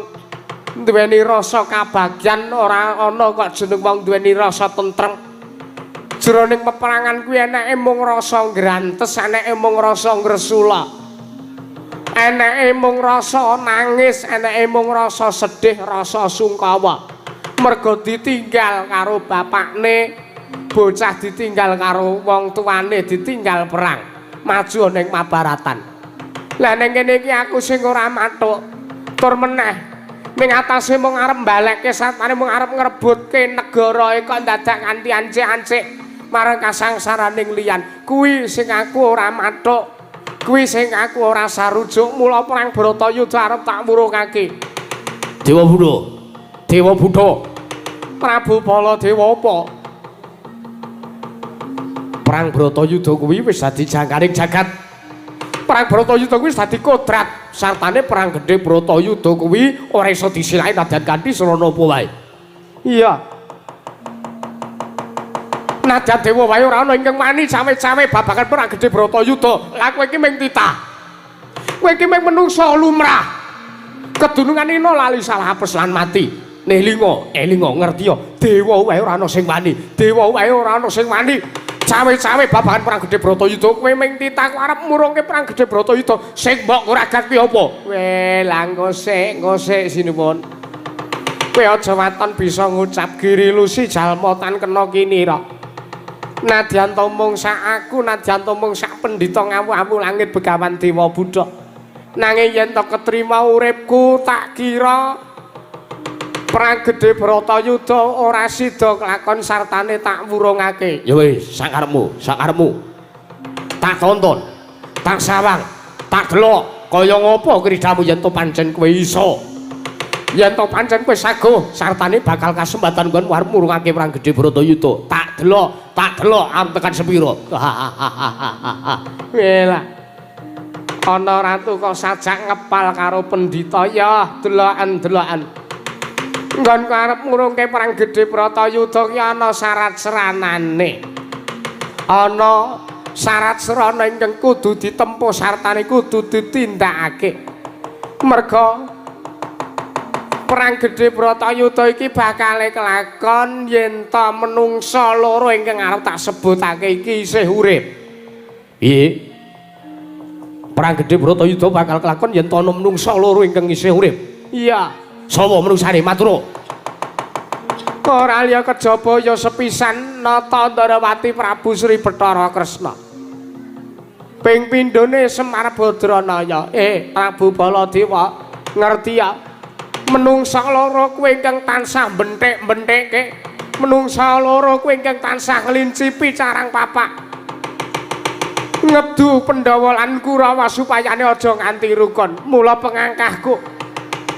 duweni rasa kabagyan, ora ana kok jeneng wong duweni rasa tentrem. Jroning peperangan kuwi eneke mung rasa ngrantes, eneke mung rasa ngresula, eneke mung rasa nangis, eneke mung rasa sedih, rasa sungkawa. Merga ditinggal karo bapakne, bocah ditinggal karo wong tuane, ditinggal perang maju ning Mabaratan. Lah ning kene iki aku sing ora mathuk. Tur meneh ning atase mung arep mbalekke satane mung arep ngrebutke negara kok dadak kanthi ancik-ancik marang kasangsaraning liyan. Kuwi sing aku ora mathuk, kuwi sing aku ora sarujuk. Mula perang Bratayuda arep tak wurungake. Dewa Buddha, Dewa Buddha, Prabu Baladewa apa? Perang Bratayuda kuwi wis dadi jangkaring jagat. Perang Bratayuda kuwi wis dadi kodrat. Sartane perang gedhe Bratayuda kuwi ora iso disilaki nadyan kanthi srana apa wae. Iya. Nadyan dewa wae ora ana ingkang wani cawe-cawe babagan perang gedhe Bratayuda. Lah kowe iki mung titah. Kowe iki mung menungsa lumrah. Kedunungan ina lali salah apes lan mati. Nelinga, elinga ngerti ya, dewa wae ora ana sing wani. Dewa wae ora ana sing wani. Cawe-cawe babagan perang gedhe Bratayuda kowe ming titahku arep murungke perang gedhe Bratayuda sing mbok nguragat kuwi apa? Weh, lah engko sik sinuwun. Kowe aja waton bisa ngucap giri lusi jalma tan kena kinira. Nadyan ta mung sak aku, nadyan ta mung sak pendhita ngawu-awu langit Begawan Dewa Buddha. Nanging yen ta ketrima uripku tak kira perang gedhe Bratayuda ora sida kelakon sartane tak wurungake. Ya wis, sakarepmu, sakarepmu. Tak tonton, tak sawang, tak delok kaya ngopo kridamu yen to pancen kowe iso. Yen to pancen kowe saguh sartane bakal kasempatan nggon arep murungake perang gedhe Bratayuda. Tak delok arep tekan sepira. Welah. Ana ratu kok sajak ngepal karo pendhita ya deloken-deloken. Nggonku arep ngurungke perang gedhe Bratayuda ki ana syarat seranane. Ana syarat serana ingkang kudu ditempuh sartane kudu ditindakake. Merga perang gedhe Bratayuda iki bakale kelakon yen ta menungsa loro ingkang arep tak sebutake iki isih urip. Piye? Perang gedhe Bratayuda bakal kelakon yen ta ana menungsa loro ingkang isih urip. Iya. Sapa menungsane matur? Ora liya kejaba ya sepisan Nata Ndarawati Prabu Sri Bathara Kresna. Ping pindhone Semar Badranaya. Prabu Baladewa ngerti ya? Menungsa loro kuwi ingkang tansah benthik-benthikke. Menungsa loro kuwi ingkang tansah nglincipi carang papak. Ngedu Pandhawa lan Kurawa supayane aja nganti rukun. Mula pengangkahku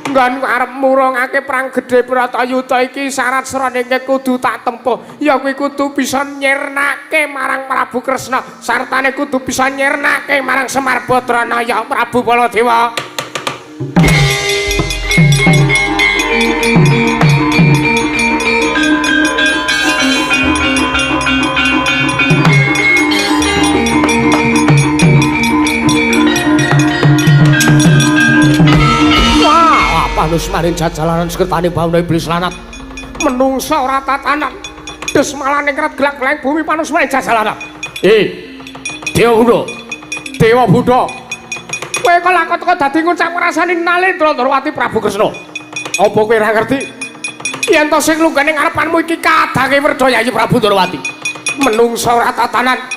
nggon arep murungake perang gedhe Bratayuda iki syarat serana ingkang kudu tak tempuh ya kuwi kudu bisa nyirnake marang Prabu Kresna sartane kudu bisa nyirnake marang Semar Badranaya Prabu Baladewa. Panus maring jajalanan sekertane bawana iblis lanat. Menungsa ora tatanan. Desmalane kret glak-glak bumi panus maring jajalanan. Dewa Buddha. Dewa Buddha. Kowe kok lakon teko dadi ngucap ngrasani Nalendra Ndrawati Prabu Kresna. Apa kowe ora ngerti? Yen to sing lunggane ngarepanmu iki kadange Werda Yayi Prabu Ndrawati. Menungsa ora tatanan.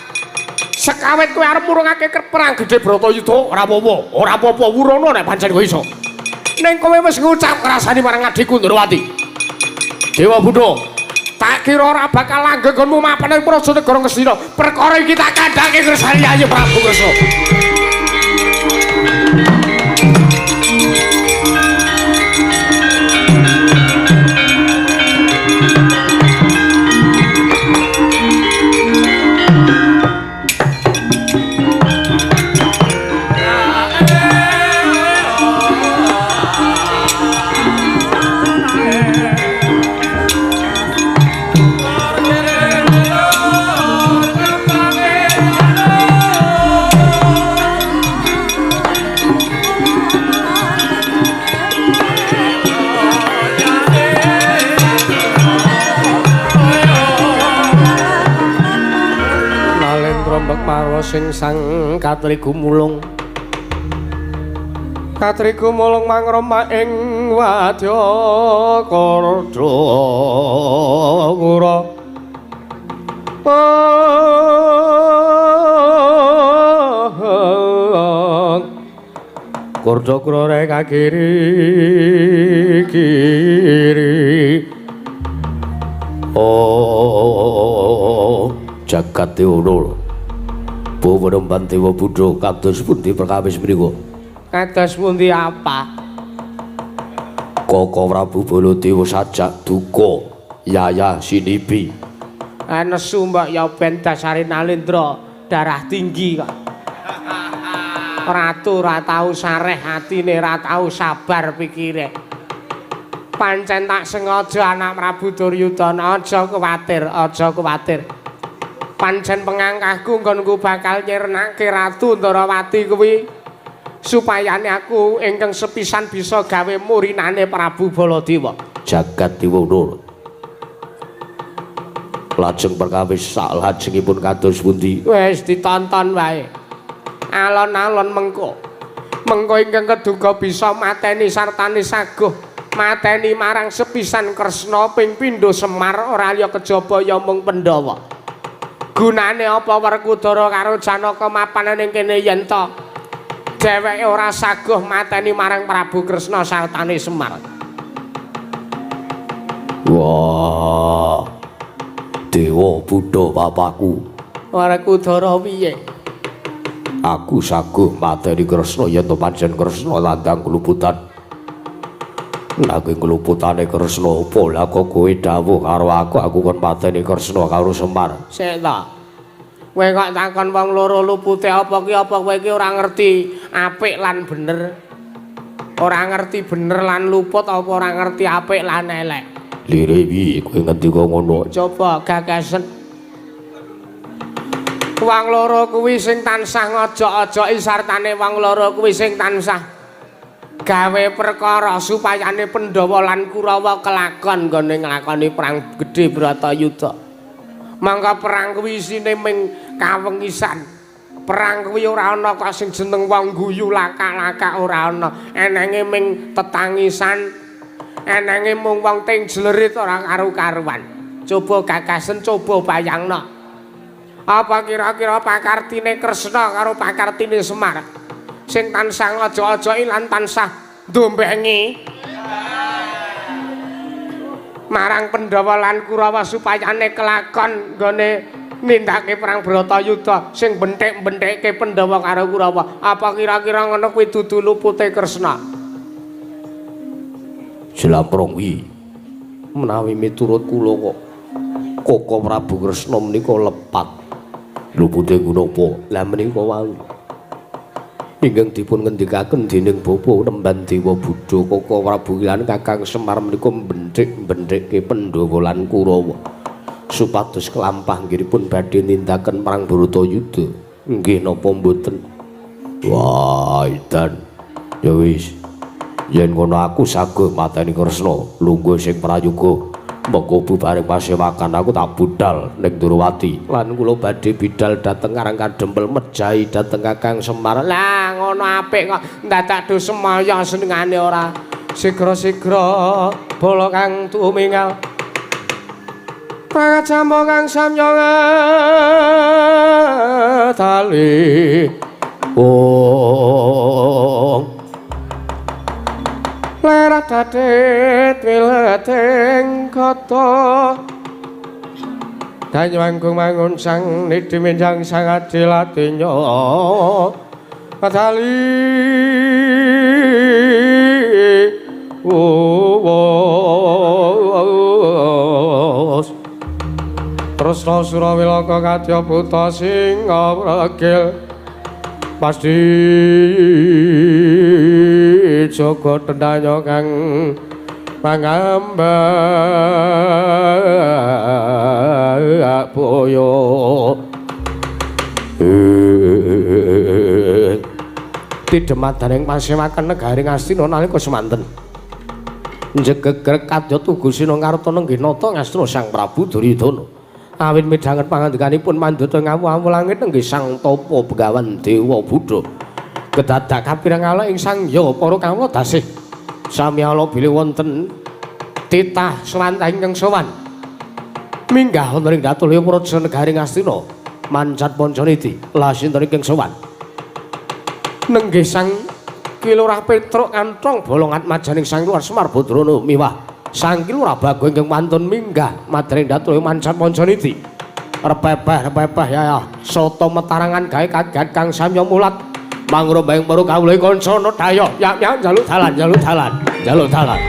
Sekawit kowe arep murungake perang gedhe Bratayuda ora apa-apa, ora apa-apa wurono nek pancen kowe iso. Ning kowe wis ngucap ngrasani marang adhiku Ndrawati. Dewa Buddha, tak kira ora bakal langgeng nggonmu mapan ing praja negara Ngastina. Perkara iki tak kandhake ngrasani Yayi Prabu Kresna. Sing sang katri gumulung katri gumulung mangroma ing wadya kardha kura kardha kura rek kiri kiri oh jagat dewa Bawa Dewa Buddha kados pundi perkawis mriku? Kados pundi apa? Koko Prabu Baladewa sajak duka yayah sinibi. Nesu mbok ya ben dasare Nalendra darah tinggi kok. Ratu ora tau sareh atine, ora tau sabar pikire. Pancen tak sengaja anak Prabu Duryudana, aja kuwatir, aja kuwatir. Pancen pengangkahku nggonku bakal nyirnake Ratu Ndarawati kuwi supayane aku ingkang sepisan bisa gawe murinane Prabu Baladewa. Jagat Dewa Nur. Lajeng perkawis saklajengipun kados pundi? Wis ditonton wae. Alon-alon mengko. Mengko ingkang keduga bisa mateni sartane saguh, mateni marang sepisan Kresna ping pindho Semar ora liya kejaba ya mung Pandhawa. Gunane apa Werkudara karo Janaka mapan ning kene yen ta dheweke ora saguh mateni marang Prabu Kresna sartane Semar. Wah. Dewa Buddha papaku. Werkudara piye? Aku saguh mateni Kresna yen to pancen Kresna landang kluputan. Nanging kluputane Kresna apa lah kok kowe dawuh karo aku, aku kon mateni Kresna karo Semar. Sik ta. Kowe kok takon wong loro lupute apa ki, apa kowe iki ora ngerti apik lan bener? Ora ngerti bener lan luput apa ora ngerti apik lan elek? Lire piye kowe ngendika ngono? Coba gagasen. Wong loro kuwi sing tansah ngojok-ojoki sartane wong loro kuwi sing tansah gawe perkara supayane Pandhawa lan Kurawa kelakon nggone nglakoni perang gedhe Bratayuda. Mangka perang kuwi isine ming kawengisan. Perang kuwi ora ana kok sing jeneng wong guyu lakak-lakak ora ana. Enenge ming tetangisan, enenge mung wong ting jlerit ora karu-karuan. Coba gagasen, coba bayangno. Apa kira-kira pakartine Kresna karo pakartine Semar sing tansah ngojok-ojoki lan tansah ndombengi marang Pandhawa lan Kurawa supayane kelakon nggone nindakake perang Bratayuda sing benthik-benthikke Pandhawa karo Kurawa. Apa kira-kira ngono kuwi dudu lupute Kresna? Jlamprong kuwi menawi miturut kula kok Koko Prabu Kresna menika lepat. Lupute napa? Lah menika wau ingkang dipun ngendikaken dening Bapa Nemban Dewa Buddha Koko Prabu lan Kakang Semar menika benthik-benthikke Pandhawa lan Kurawa supados kelampah nggihipun badhe nindaken perang Bratayuda. Nggih napa mboten? Wah, edan. Ya wis. Yen ngono aku saguh mateni Kresna, lungguh sing prayoga. Mengko bubaring pasewakan aku tak budal ning Ndorowati lan kula badhe bidal dhateng Karang Kadempel mejahi dhateng Kakang Semar. Lah ngono apik kok ndadak do semaya senengane ora sigra-sigra bala kang tumingal. Pangajambo kang samya ngatali. Oh. Lerah dadet wileting kata danyanggung mangun sang nidhi menjang sang adilatinya padali uwos Tresna Surawilaka kadya buta singa ragil pasti jaga tendanya kang pangambak boyo. Tidemadaning pasewakan negari Ngastina nalika semanten njegegrek kadya tugu Sina Ngarta nenggih nata Ngastina Sang Prabu Duryudana awit midhanget pangandikanipun mandata ngawu-awu langit nenggih Sang Tapa Begawan Dewa Buddha kedadak kapireng ala ing sang ya para kawula dasih sami ala bilih wonten titah swantah ingkang sowan minggah wonten ing Datulya Praja negari Ngastina mancat Pancaniti lah sinten ingkang sowan nenggih Sang Ki Lurah Petruk Kanthong Bolong atmajaning Sang Lurah Semar Badrana miwah Sang Ki Lurah Bagong ingkang wantun minggah madring Datulya mancat Pancaniti repepeh repepeh ya soto metarangan gawe kaget kang samya mulat mangrombayang para kawula kanca daya ya ya njaluk dalan njaluk dalan njaluk dalan.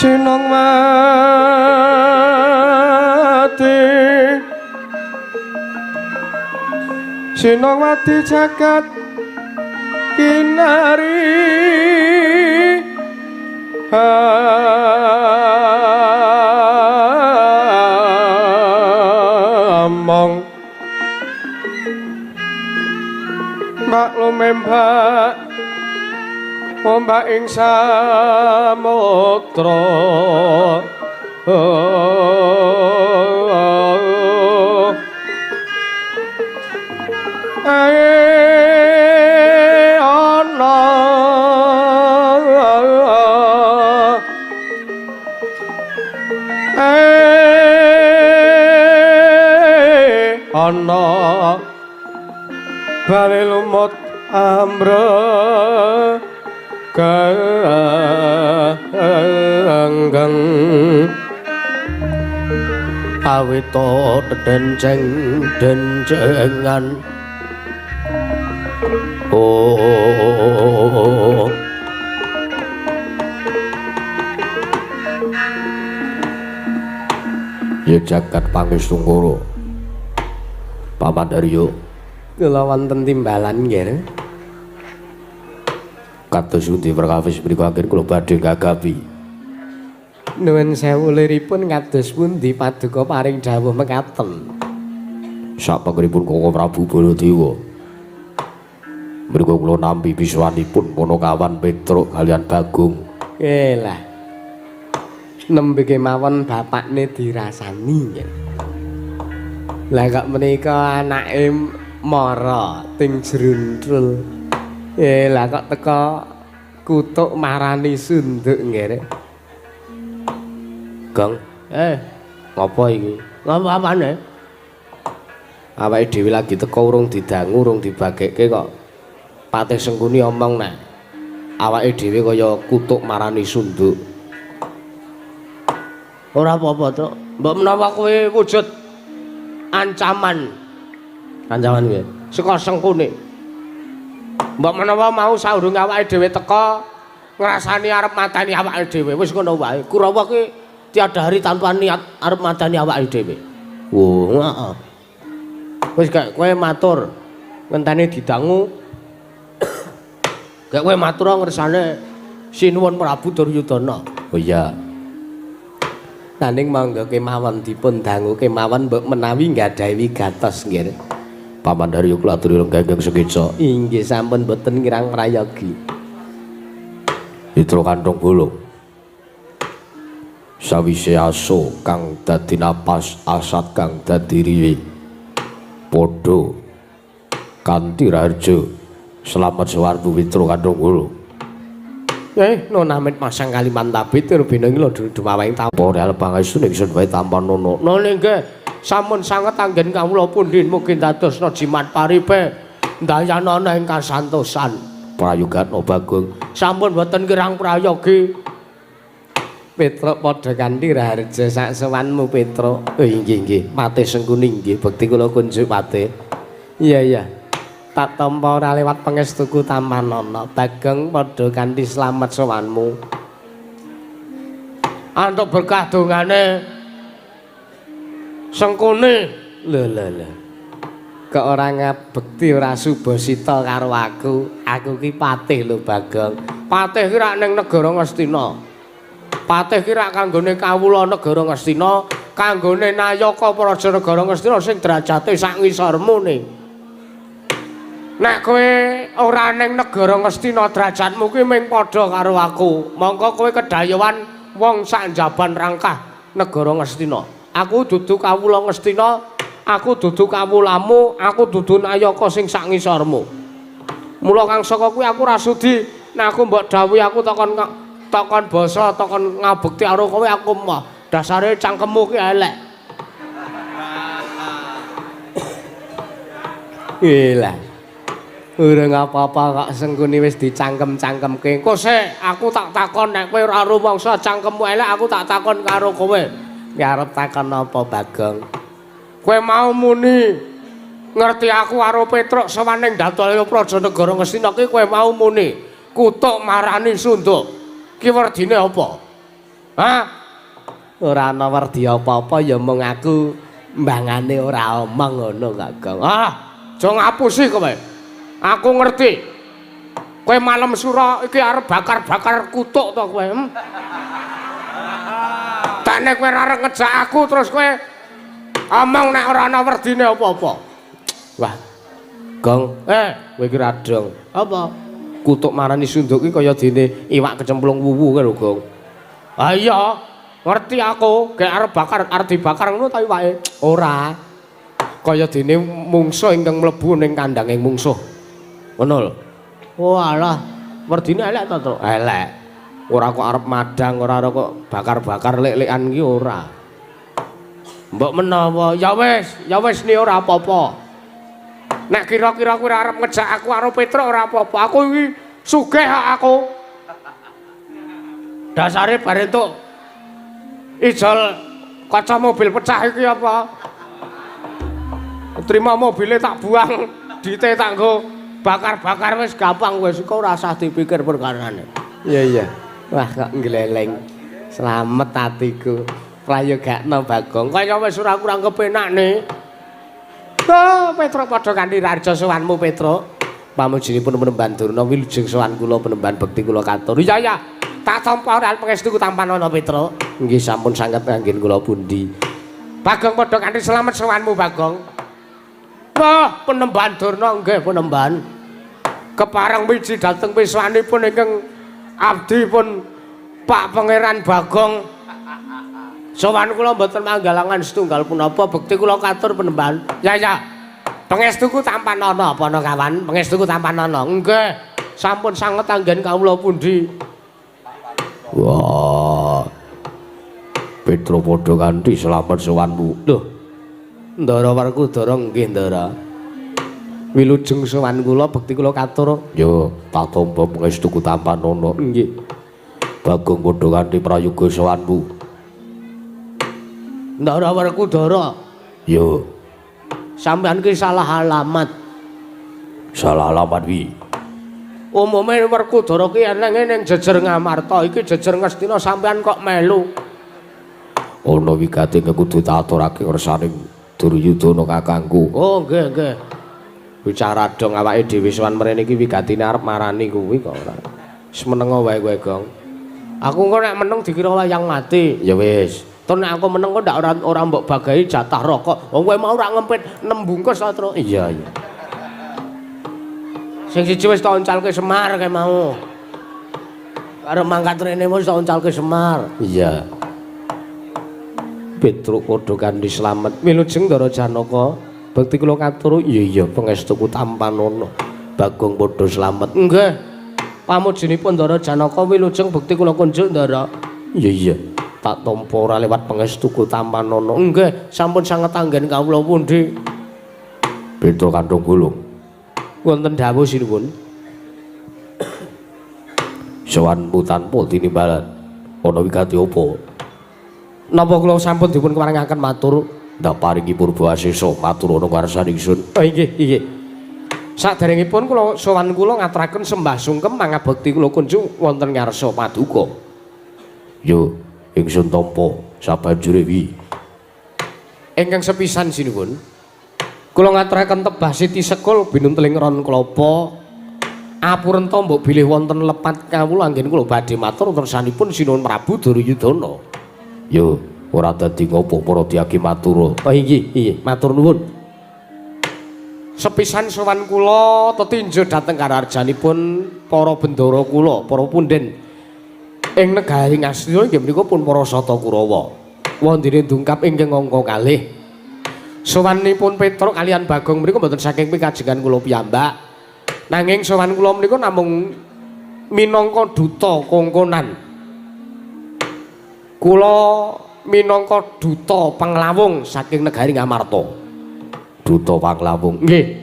Sinong mati, sinong mati jagat kinari, among mbak lumembak ombak ing samudra. Ae ana, ae ana bali lumut ambre ganggang awito denceng dencengan. Oh, ya jagat pangestungkara Paman Daryo kula wonten timbalan nggih. Kados pundi perkawis mriku anggen kula badhe gagapi. Nuwun sewu liripun kados pundi paduka paring dawuh mekaten. Sapengeripun Koko Prabu Baladewa. Mriku kula nampi pisuwanipun Panakawan Petruk kaliyan Bagong. Elah. Nembe kemawon bapakne dirasani nggih. Lah kok menika anake mara ting jruntrul. Lah kok teka kutuk marani sunduk nggih. Gong, ngopo iki? Ngopo apane? Awake dhewe lagi teka urung didangu, urung dibagekke kok Patih Sengkuni omong nek awake dhewe kaya kutuk marani sunduk. Ora apa-apa, Truk. Mbok menawa kowe wujud ancaman. Ancaman piye? Saka Sengkuni. Mbok menawa mau saurunge awake dhewe teka ngrasani arep mateni awake dhewe, wis ngono wae. Kurawa ki tiada hari tanpa niat arep mateni awake dhewe. Wo, heeh. Wis gak kowe matur ngenteni didangu. Gak kowe matur ngersane Sinuwun Prabu Duryudana. Oh iya. Nanging monggo kemawon dipun dangu kemawon mbok menawi nggadahi wigatos nggih. Paman Daryo kula aturi lenggah sekeca. Inggih sampun boten kirang prayogi. Mitra kanthong bolong. Sawise aso kang dadi napas asat kang dadi riwi. Padha kanthi raharja selamat sawarbu mitra kanthong bolong. Nonamit masang Kalimantan Turbina ing lho dumawaing tampa real pangestu ingsun wae tampa nono. None nggih sampun sanget anggen kawula pundi mugi dadosna jimat paripe ndayanana ing kasantosan. Prayogatna Bagong. Sampun boten kirang prayogi. Petruk padha kanthi raharja sak sowanmu Petruk. Oh inggih nggih, Patih Sengkuni nggih bekti kula kunjuk Patih. Iya iya. Tak tampa ora lewat pangestuku tampanana. Bagong padha kanthi slamet sowanmu. Antuk berkah dongane Sengkuni. Lho lho lho. Kok ora ngabekti ora subasita karo aku. Aku ki patih lho Bagong. Patih ki rak ning negara Ngastina. Patih ki rak kanggone kawula negara Ngastina, kanggone nayaka praja negara Ngastina sing derajate sak ngisormu ne. Nek kowe ora ning negara Ngastina derajatmu kuwi ming padha karo aku. Mongko kowe kedayowan wong sak njaban rangkah negara Ngastina. Aku dudu kawula Ngastina, aku dudu kawulamu, aku dudu nayaka sing sak ngisormu. Mula kang saka kuwi aku ora sudi nek aku mbok dawuhi aku takon basa, takon ngabekti karo kowe aku mah. Dasare cangkemmu ki elek. Gila. Urung apa-apa kok Sengkuni wis dicangkem-cangkemke. Engko sik aku tak takon nek kowe ora rumangsa cangkemmu elek aku tak takon karo kowe. Ki arep takon apa Bagong? Kowe mau muni ngerti aku karo Petruk sowan ning Datulaya Praja Negara Ngastina ki kowe mau muni kutuk marani Sunduk. Ki werdine apa? Hah? Ora ana werdi apa-apa ya mung aku mbangane ora omong ngono Bagong. Ah, aja ngapusi kowe. Aku ngerti. Kowe malam sura iki arep bakar-bakar kutuk to kowe. Tane kowe ora arep ngejak aku terus kowe omong nek ora ana werdine apa-apa. Wah. Gong, kowe iki ra dong. Apa? Kutuk marani Sunduk iki kaya dene iwak kecemplung wuwu kae lho, Gong. Ah iya, ngerti aku, gek arep bakar, arep dibakar ngono ta iwake? Ora. Kaya dene mungsuh ingkang mlebu ning kandange mungsuh. Ngono lho. Walah, werdine elek to, Truk? Elek. Ora kok arep madang, ora kok bakar-bakar lek-lekan ki ora. Mbok menawa, ya wis ni ora apa-apa. Nek kira-kira kowe arep ngejak aku karo Petruk ora apa-apa. Aku iki sugih kok aku. Dasare bar entuk ijol kaca mobil pecah iki apa? Terima mobile tak buang, dite tak nggo bakar-bakar wis gampang wis kok ora usah dipikir perkarane. Iya iya. Wah kok ngleleng. Slamet atiku. Prayogakno Bagong. Kaya wis ora kurang kepenak ne. Oh, Petruk padha kanthi raja sowanmu Petruk. Pamujinipun Penemban Durna wilujeng sowan kula Penemban bekti kula katur. Iya ya. Tak tampa ora pangestu tampan ana Petruk. Nggih sampun sanget anggen kula pundi. Bagong padha kanthi slamet sowanmu Bagong. Wah, Penemban Durna nggih Penemban. Kepareng miji dhateng piswanipun ingkang abdi pun Pak Pangeran Bagong. Sowan kula mboten manggalangan setunggal punapa bekti kula katur Penemban. Ya ya. Pangestuku tampan ana apa ana kawan? Pangestuku tampan ana. Nggih. Sampun sanget anggen kawula pundi. Wah. Petruk padha kanthi slamet sowanmu. Lho. Ndara Werkudara nggih Ndara. Wilujeng sowan kula bekti kula katur. Ya, tak tampa pangestuku tampan ana. Nggih. Bagong padha kanthi prayoga sowanmu. Ndara Werkudara. Ya. Sampeyan ki salah alamat. Salah alamat wi. Umume Werkudara ki enenge ning jejer Ngamarta, iki jejer Ngastina sampeyan kok melu. Ana wigati kudu tak aturake ngersane Duryudana kakangku. Oh nggih nggih. Bicara dong awake dhewe sowan mrene iki wigatine arep marani kuwi kok ora. Wis menengo wae kowe, Gong. Aku engko nek meneng dikira wayang mati. Ya wis. Tur nek aku meneng kok ndak ora mbok bagahi jatah rokok. Wong kowe mau ora ngempit 6 bungkus to, Truk. Iya iya. Sing siji wis tak oncalke Semar kae mau. Karo mangkat rene wis tak oncalke Semar. Iya. Petruk padha kanthi slamet. Wilujeng Ndara Janaka, bekti kula katur. Iya iya, pangestuku tampanana. Bagong padha slamet. Nggih. Pamujinipun Ndara Janaka wilujeng bekti kula kunjuk Ndara. Iya iya. Tak tampa ora lewat pangestuku tampanana. Nggih, sampun sanget anggen kawula pundi. Petruk kanthong gulung. Wonten dawuh sinuwun. Sowanmu tanpa tinimbalan. Ana wigati apa? Napa kula sampun dipun keparengaken matur? Ndak paringi purba asesa matur ana ngarsane ingsun. Oh inggih, inggih. Saderengipun kula sowan kula ngaturaken sembah sungkem mangabekti kula kunjung wonten ngarsa paduka. Yo, ingsun tampa sabanjure wi. Ingkang sepisan sinuwun. Kula ngaturaken tebah siti sekul binunteling ron klapa. Apurenta mbok bilih wonten lepat kawula anggen kula badhe matur tersanipun Sinuwun Prabu Duryudana. Yo, ora dadi ngopo para tiyagi matur. Oh inggih, inggih, matur nuwun. Sepisan sowan kula tetinjo dhateng karajanipun para bendara kula, para punden ing negari Ngastina inggih menika pun para Sata Kurawa. Wondene dungkap ingkang angka kalih. Sowanipun Petruk kalian Bagong menika mboten saking pikajengan kula piyambak. Nanging sowan kula menika namung minangka duta kongkonan. Kula minangka duta panglawung saking negari Ngamarta. Duta Panglawung. Nggih.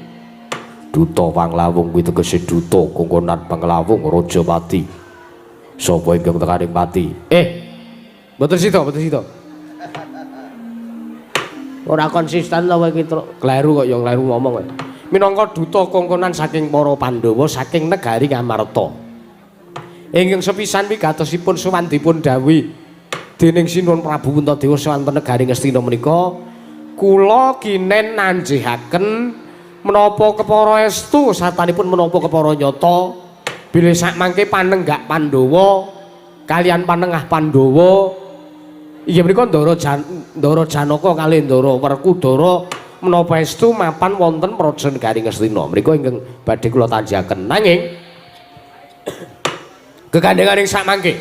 Duta Panglawung kuwi tegese duta kongkonan Panglawung Rajapati. Sapa ingkang tekaning pati? Mboten sida, mboten sida. Ora konsisten to kowe iki, Truk. Kleru kok ya kleru ngomong kowe. Minangka duta kongkonan saking para Pandhawa saking negari Ngamarta. Ingkang sepisan wigatosipun sowan dipun dawuhi dening Sinuwun Prabu Puntadewa sowan negari Ngastina menika kula kinen nanjihaken menapa kepara estu satanipun menapa kepara nyata bilih sakmangke panenggak Pandhawa kalian panengah Pandhawa inggih menika Ndara Janaka kalih Ndara Werkudara menapa estu mapan wonten Praja Negari Ngastina. Menika ingkang badhe kula tanjihaken. Nanging gegandhengan ing sakmangke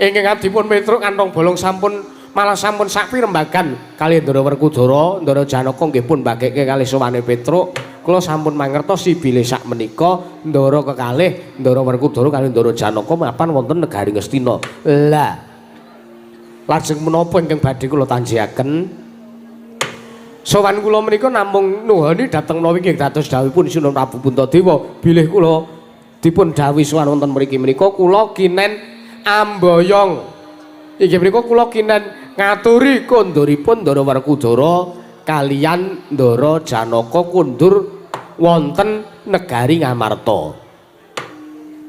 ingkang abdipun Petruk kantong bolong sampun malah sampun sakpirembagan kalih Ndara Werkudara, Ndara Janaka nggih pun mbageke kalih sowane Petruk. Kula sampun mangertosi bilih sakmenika Ndara kekalih Ndara Werkudara kalih Ndara Janaka mapan wonten negari Ngastina. Lah lajeng menapa ingkang badhe kula tanjihaken? Sowan kula menika namung nuhoni dhateng menawi nggih dados dawuhipun Sinuwun Prabu Puntadewa bilih kula dipun dawuhi sowan wonten mriki menika kula kinen amboyong. Inggih menika kula kinen ngaturi konduripun Ndara Werkudara kalian Ndara Janaka kundur wonten negari Ngamarta.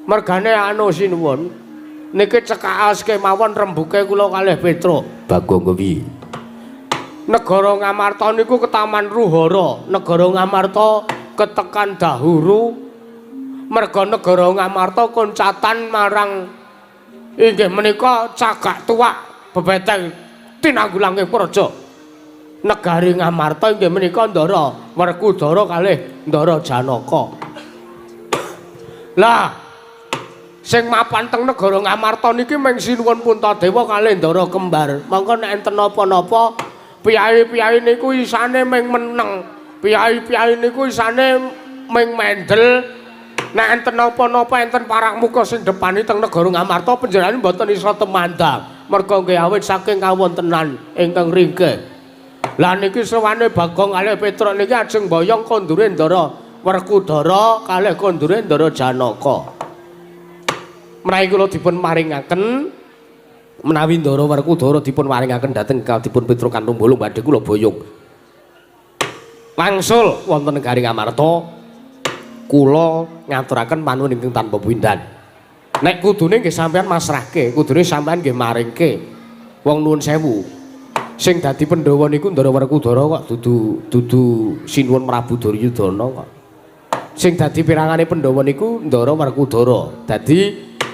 Mergane anu sinuwun niki cekaos kemawon rembuke kula kalih Petruk. Bagong kepiye? Negara Ngamarta niku ketaman Ruhara, negara Ngamarta ketekan dahuru. Merga negara Ngamarta koncatan marang inggih menika cagak tuwak bebeteng tinanggulanging praja. Negari Ngamarta inggih menika Ndara Werkudara kalih Ndara Janaka. Lah sing mapan teng negara Ngamarta niki mung Sinuwun Puntadewa kalih Ndara kembar. Mongko nek enten napa-napa piyai-piyai niku isane mung meneng, piyai-piyai niku isane mung mendel. Nek enten napa-napa enten parang muka sing depani teng negara Ngamarta panjenengane mboten iso temandang. Merga nggih awit saking kawontenan ingkang ringkih. Lah niki sowane Bagong kalih Petruk niki ajeng mboyong kondure Ndara Werkudara kalih kondure Ndara Janaka. Menawi kula dipun maringaken menawi Ndara Werkudara dipun maringaken dhateng kadipun Petruk Kantung Bolong badhe kula boyong wangsul wonten negari Ngamarta. Kula ngaturaken panuwun ingkang tanpa pindhan. Nek kudune nggih sampeyan masrahke, kudune sampeyan nggih maringke. Wong nuwun sewu. Sing dadi Pandhawa niku Ndara Werkudara kok dudu Sinuwun Prabu Duryudana kok. Sing dadi pirangane Pandhawa niku Ndara Werkudara. Dadi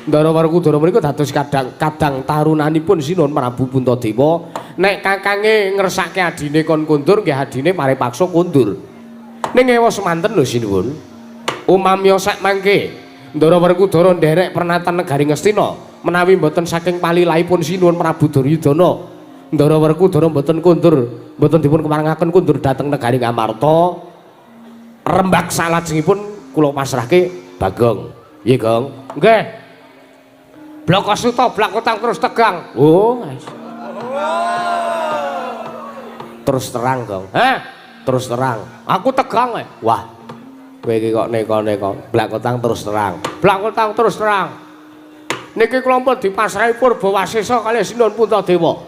Ndara Werkudara menika dados kadang tarunanipun Sinuwun Prabu Puntadewa. Nek kakange ngersake adine kon kondur nggih adine pare paksa kondur. Ning ewa semanten lho Sinuwun. Umamya sakmangke Ndara Werkudara nderek pernatan negari Ngastina menawi mboten saking palilahipun Sinuwun Prabu Duryudana, Ndara Werkudara mboten kondur, mboten dipun kemarengaken kondur dhateng negari Ngamarta. Rembak salajengipun kula pasrahke Bagong. Nggih, Gong. Nggih. Blaka Suta blakotang terus tegang. Oh, terus terang, Gong. Heh, terus terang. Aku tegang eh. Wah. Kowe iki kok neko-neko, blakotang terus terang. Blakotang terus terang. Niki kula pun dipasrahi Purbawasesa kalih Sinuwun Puntadewa.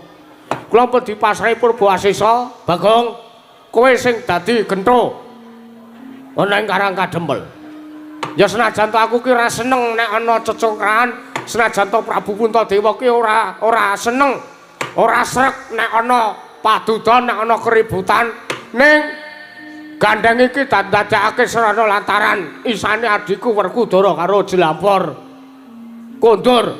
Kula pun dipasrahi Purbawasesa, Bagong, kowe sing dadi gentho ana ing Karang Kadempel. Ya senajan to aku ki ora seneng nek ana cecungkrahan, senajan to Prabu Puntadewa ki ora seneng, ora srek nek ana padudon, nek ana keributan, ning gandeng iki dandadekake srana lantaran isane adhiku Werkudara karo Jlampor kondur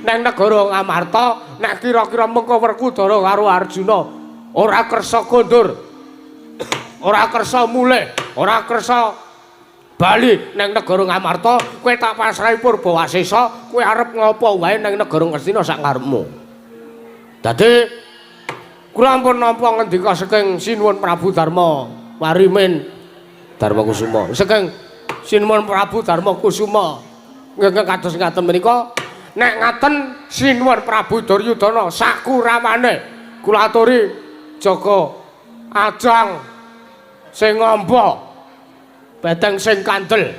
neng negara Ngamarta. Nek kira-kira mengko Werkudara karo Arjuna ora kersa kondur, ora kersa mulih, Ora kersa bali nang negara Ngamarta, kowe tak pasrahi Purbawasesa, kowe arep ngopo wae nang negara Ngastina sak karepmu. Dadi kula ampun nampa ngendika saking Sinuwun Prabu Darma Warimin Darma Kusuma. Saking Sinuwun Prabu Darma Kusuma nggih kados ngaten menika, nek ngaten Sinuwun Prabu Duryudana sakurawane kula aturi jaga ajang sing ngamba, beteng sing kandel.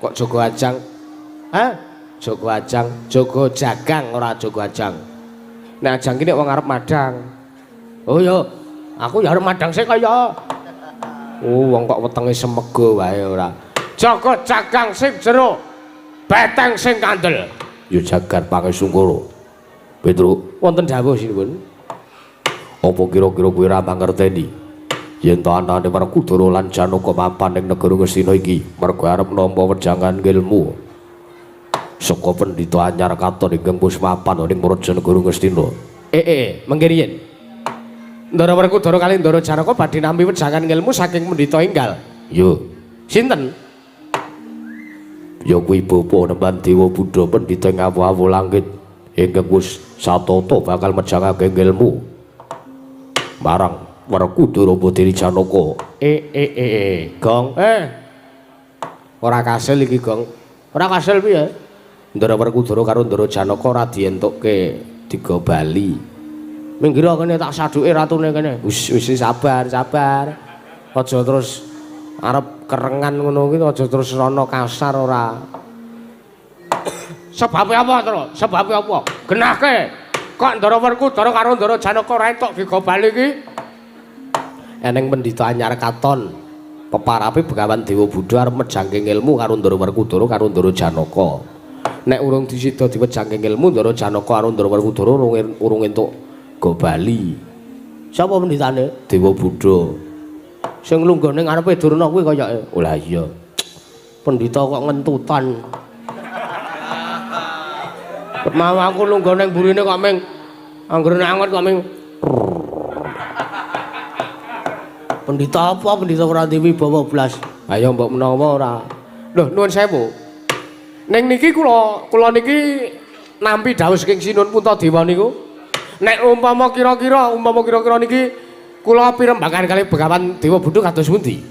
Kok jaga ajang? Hah? Jaga ajang, jaga jagang ora jaga ajang. Nek ajang ki nek wong arep madang. Oh ya, aku ya arep madang sik kaya. Oh, wong kok wetenge semega wae ora. Jaga jagang sing jero, beteng sing kandel. Ya jagat pangesungkara. Petruk, wonten dawuh sinuwun. Apa kira-kira kowe ora mangerteni yen to anane Werkudara lan Janaka mapan ing negara Ngastina iki mergo arep nampa wejangan ilmu saka pendhita anyar katon ingkang wis mapan ing praja negara Ngastina. Mengke riyin. Ndara Werkudara kali Ndara Janaka badhe nampi wejangan ilmu saking pendhita enggal. Yo, sinten? Ya kuwi bapa Nemban Dewa Buddha pendhita ing awu-awu langit ingkang wis satata bakal mejangake ilmu marang Werkudara Putri Janaka. Gong. Ora kasil iki, Gong. Ora kasil piye? Ndara Werkudara karo Ndara Janaka ora dientukke diga bali. Minggir kene tak saduke ratune kene. Wis wis sabar, sabar. Aja terus arep kerengan ngono kuwi, aja terus rono kasar ora. Sebabe apa, Tru? Sebabe apa? Genahke. Kok Ndara Werkudara karo Ndara Janaka ora entuk diga bali iki? Eneng pendhita anyar katon peparape Begawan Dewa Buddha arep mejangke ilmu karo Ndara Werkudara karo Ndara Janaka. Nek urung disida diwejangke ilmu Ndara Janaka karo Ndara Werkudara urung entuk go bali. Sapa pendhitane? Dewa Buddha. Sing lungguh ning ngarepe Durna kuwi kayake. Oh lah iya. Pendhita kok ngentutan. Mau aku lungguh ning burine kok ming anggere anget kok ming pendhita apa? Pendhita ora duwe wibawa blas. Ayo mbok menawa ora. Lho nuwun sewu. Ning niki kula niki nampi dawuh saking Sinuwun Puntadewa niku. Nek umpama kira-kira niki kula pirembagan kali Begawan Dewa Buddha kados pundi?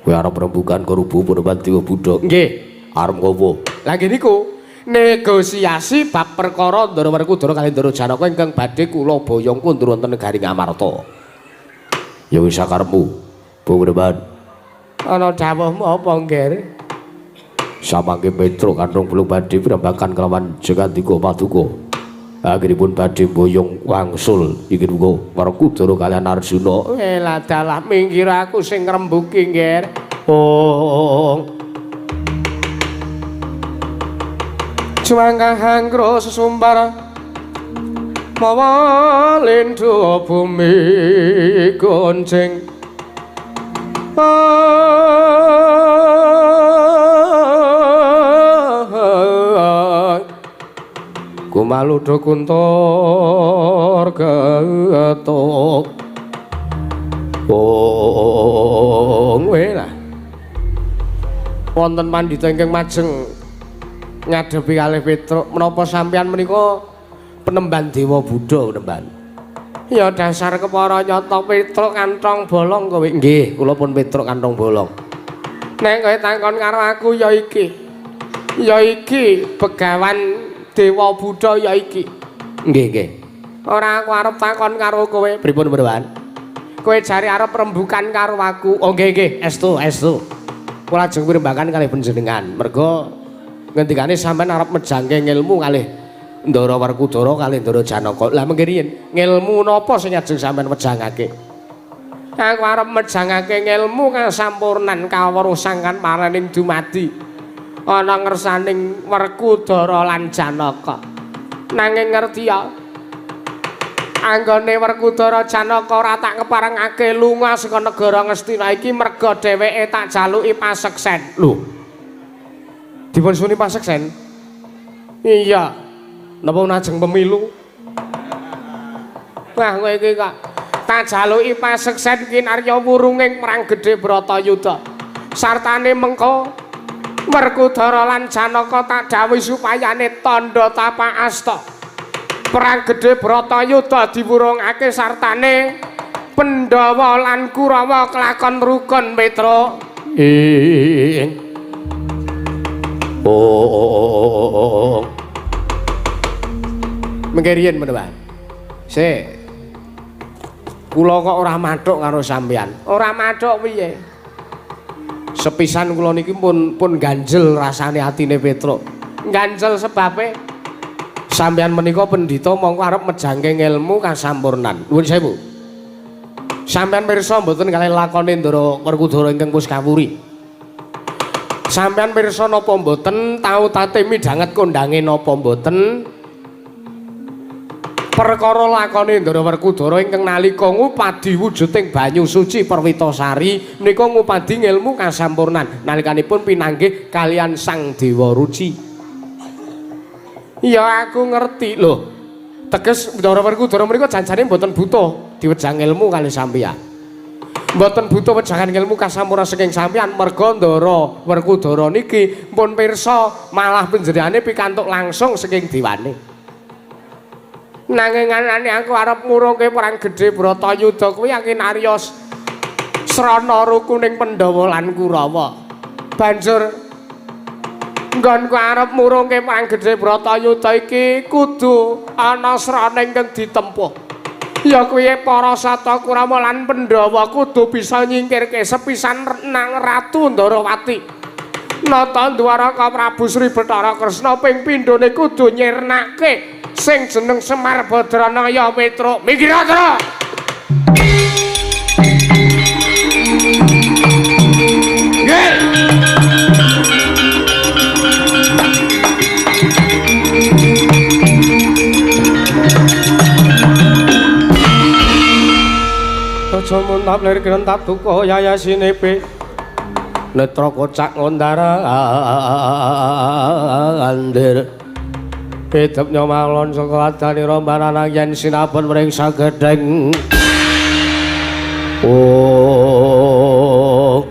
Kowe arep rembugan karo Begawan Dewa Buddha? Nggih. Arep ngopo? Lah nggih niku negosiasi bab perkara Ndara Werkudara kali Ndara Janaka ingkang badhe kula boyong kundur wonten negari Ngamarta. Ya wis sakarepmu, Begawan. Ana dawuhmu apa, Ngger? Samangke Petruk kanthong belung badhe pirembagan kelawan Jagandika Paduka. Akhiripun badhe boyong wangsul iki uga Werkudara kalian Arjuna. Lah dalah minggir aku sing ngrembuki, Ngger. Oh. Juangkah hangkro sesumbar mawa lindho bumi gonceng. Kumaludha kuntur getuk. Oh, lah. Wonten pandhita ingkang majeng ngadepi kalih Petruk, menapa sampeyan menika penemban Dewa Buddha penemban? Ya dasar kepara nyata Petruk kantong bolong kowe. Nggih, kula pun Petruk kantong bolong. Nek kowe takon karo aku ya iki. Ya iki Begawan Dewa Buddha ya iki. Nggih, nggih. Ora aku arep takon karo kowe. Pripun, Begawan? Kowe jare arep rembukan karo aku. Oh nggih, nggih, estu, estu. Kula ajeng pirembagan kalih panjenengan. Mergo ngendikane sampean arep mejangke ilmu kalih Ndara Werkudara kalih Ndara Janaka. Lah mengke riyin, ngilmu napa sing ajeng sampean wejangake? Aku arep mejangake ngilmu kasampurnan kawruh sangkan paraning dumadi ana ngersaning Werkudara lan Janaka. Nanging ngerti ya, anggone Werkudara Janaka ora tak keparengake lunga saka negara Ngastina iki merga dheweke tak jaluki paseksen. Lho. Dipun suni paseksen? Iya. Napa najeng pemilu? Wah, kowe iki kok Tak jaluki paseksen kinarya wurunging perang gedhe Bratayuda. Sartane mengko Werkudara lan Janaka tak dawuhi supayane tandha tapak asta. Perang gedhe Bratayuda diwurungake sartane Pandhawa lan Kurawa kelakon rukun Petruk. Ing oh. Mengke riyen meneh. Sik. Kula kok ora mathuk karo sampeyan. Ora mathuk piye? Sepisan kula niki pun ganjel rasane atine Petruk. Ganjel sebabe sampeyan menika pendhita mongko arep mejangke ilmu kasampurnan. Nuwun sewu. Sampeyan pirsa mboten kalih lakone Ndara Werkudara ingkang wis kawuri. Sampeyan pirsa napa mboten tau tate midhanget kondange napa mboten? Perkara lakone Ndara Werkudara ingkang nalika ngupadi wujuding banyu suci Perwitasari menika ngupadi ngelmu kasampurnan nalikanipun pinanggih kalian Sang Dewa Ruci. Ya aku ngerti lho. Teges Ndara Werkudara menika janjane mboten butuh diwejang ilmu kali sampeyan. Mboten butuh wejangan ilmu kasampurnan saking sampeyan merga Ndara Werkudara niki pun pirsa malah panjenengane pikantuk langsung saking dewane. Nanging anane aku arep murungke perang gedhe Bratayuda kuwi akinarya srana rukuning Pandhawa lan Kurawa. Banjur nggonku arep murungke perang gedhe Bratayuda iki kudu ana srana ingkang ditempuh. Ya kuwi para sata Kurawa lan Pandhawa kudu bisa nyingkirke sepisan nang Ratu Ndarawati. Nata Dwaraka Prabu Sri Bathara Kresna ping pindhone kudu nyirnake sing jeneng Semar Badranaya Petruk. Minggir Tru. Nggih. Aja muntap lir krentak duka yayasine pe. Netra kocak ngondara andir. Pedep nyomalon saka adane rombanan yen sinabon mring sagedheng. Oh.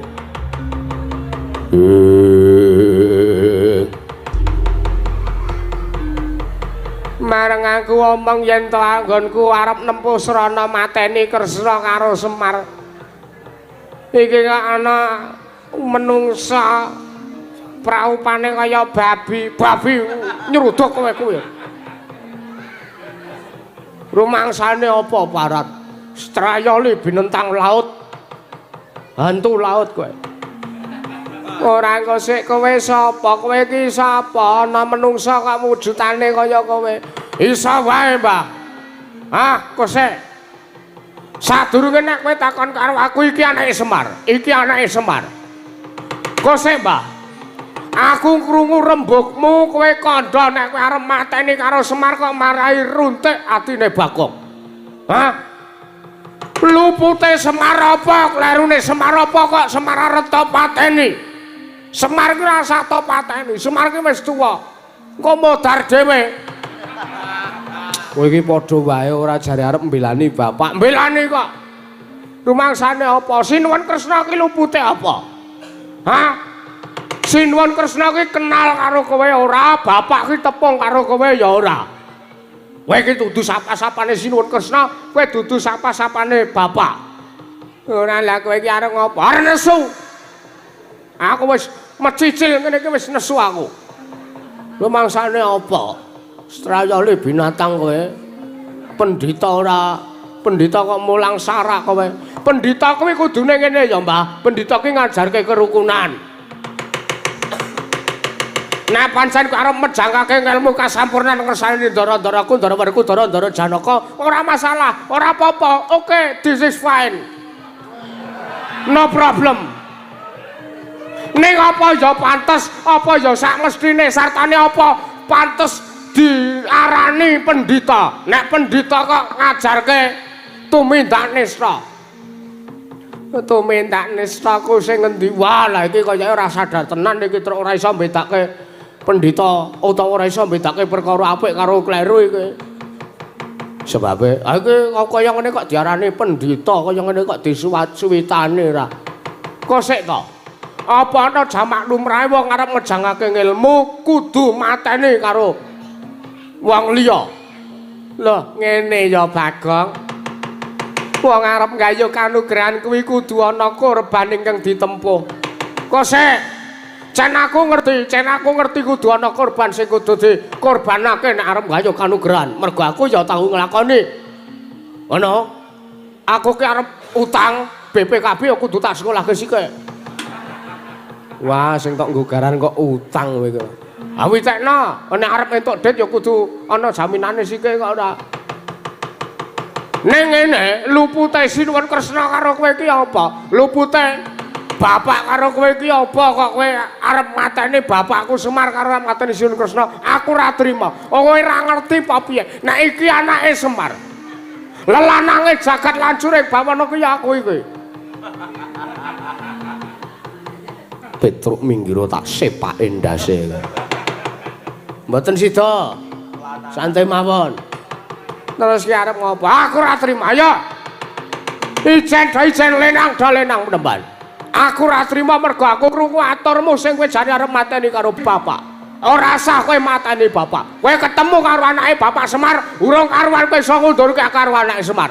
Mareng aku omong yen to anggonku arep nempuh srana mateni Kresna karo Semar. Iki kok ana menungsa praupane kaya babi, babi nyeruduk kowe kuwi. Rumangsane apa barat? Strayoli binentang laut. Hantu laut kowe. Ora engko sik kowe sapa? Kowe iki sapa? Ana menungsa kok wujudane kaya kowe. Iso wae, Mbah. Ah, kosek. Sadurunge nek kowe takon karo aku iki anake Semar, iki anake Semar. Kosek, Mbah. Aku krungu rembugmu kowe kandha nek kowe arep mateni karo Semar kok marai runtik atine Bagong. Hah? Lupute Semar apa? Klerune Semar apa kok Semar arep to pateni? Semar ki ora usah to pateni, Semar ki wis tuwa. Engko modar dhewe. Kowe iki padha wae ora jare arep mbelani bapak. Mbelani kok. Rumangsane apa? Sinuwun Kresna ki lupute apa? Hah? Sinuwun Kresna ki kenal karo kowe ora, bapak ki tepung karo kowe ya ora. Kowe iki dudu sapa-sapane Sinuwun Kresna, kowe dudu sapa-sapane bapak. Ora lah kowe iki arep ngopo? Arep nesu. Aku wis mecicil ngene iki wis nesu aku. Lho mangsane apa? Strayole binatang kowe. Pendhita ora, pendhita kok mulang sarak kowe. Pendhita kuwi kudune ngene ya, Mbah. Pendhita ki ngajarke kerukunan. Nah pancen kok arep mejangkake ilmu kasampurnan ngersani ndara-ndaraku, ndara Werkudara, ndara Janaka, ora masalah, ora apa-apa. Oke, this is fine. No problem. Ning apa ya pantes, apa ya sak mestine sartane apa pantes diarani pendhita. Nek pendhita kok ngajarke tumindak nista. Tumindak nista ku sing ngendi? Wah, lah iki kayake ora sadar tenan iki truk ora iso mbedake pendhita utawa ora iso mbedake perkara apik karo kleru iki. Sebabe iki kaya ngene kok diarani pendhita, kaya ngene kok disuwat-suwitane ra. Kok sik to? Apa ana jamak lumrahe wong arep ngejangake ngilmu kudu mateni karo wong liya? Lho, ngene ya Bagong. Wong arep nggayuh kanugrahan kuwi kudu ana korban ingkang ditempuh. Kok sik? Cen aku ngerti kudu ana korban sing kudu dikorbanake nek arep nggayuh kanugrahan. Mergo aku ya tau nglakoni. Ngono. Aku ki arep utang BPKB ya kudu tak sekolahke sithik. Wah, sing tok nggo garan kok utang kowe iki. Ah witekno, nek arep entuk dit ya kudu ana jaminane sithik kok ora. Ning ngene, lupute Sinuwun Kresna karo kowe iki apa? Lupute bapak karo kowe iki apa kok kowe arep mateni bapakku Semar karo mateni Sinuwun Kresna? Aku ora trima. Oh, kowe ora ngerti apa piye? Nek iki anake Semar. Lelanange jagat lancur ing bawana ki ya aku iki. Petruk minggiro tak sepake ndase. Mboten sida. Santai mawon. Terus ki arep ngopo? Aku ora trima. Ayo. Ijen do ijen lenang do lenang penemban. Aku ora trima mergo aku krungu aturmu sing kowe jane arep mateni karo bapak. Ora sah kowe mateni bapak. Kowe ketemu karo anake Bapak Semar, urung karuan kowe iso ngundurke karo anake Semar.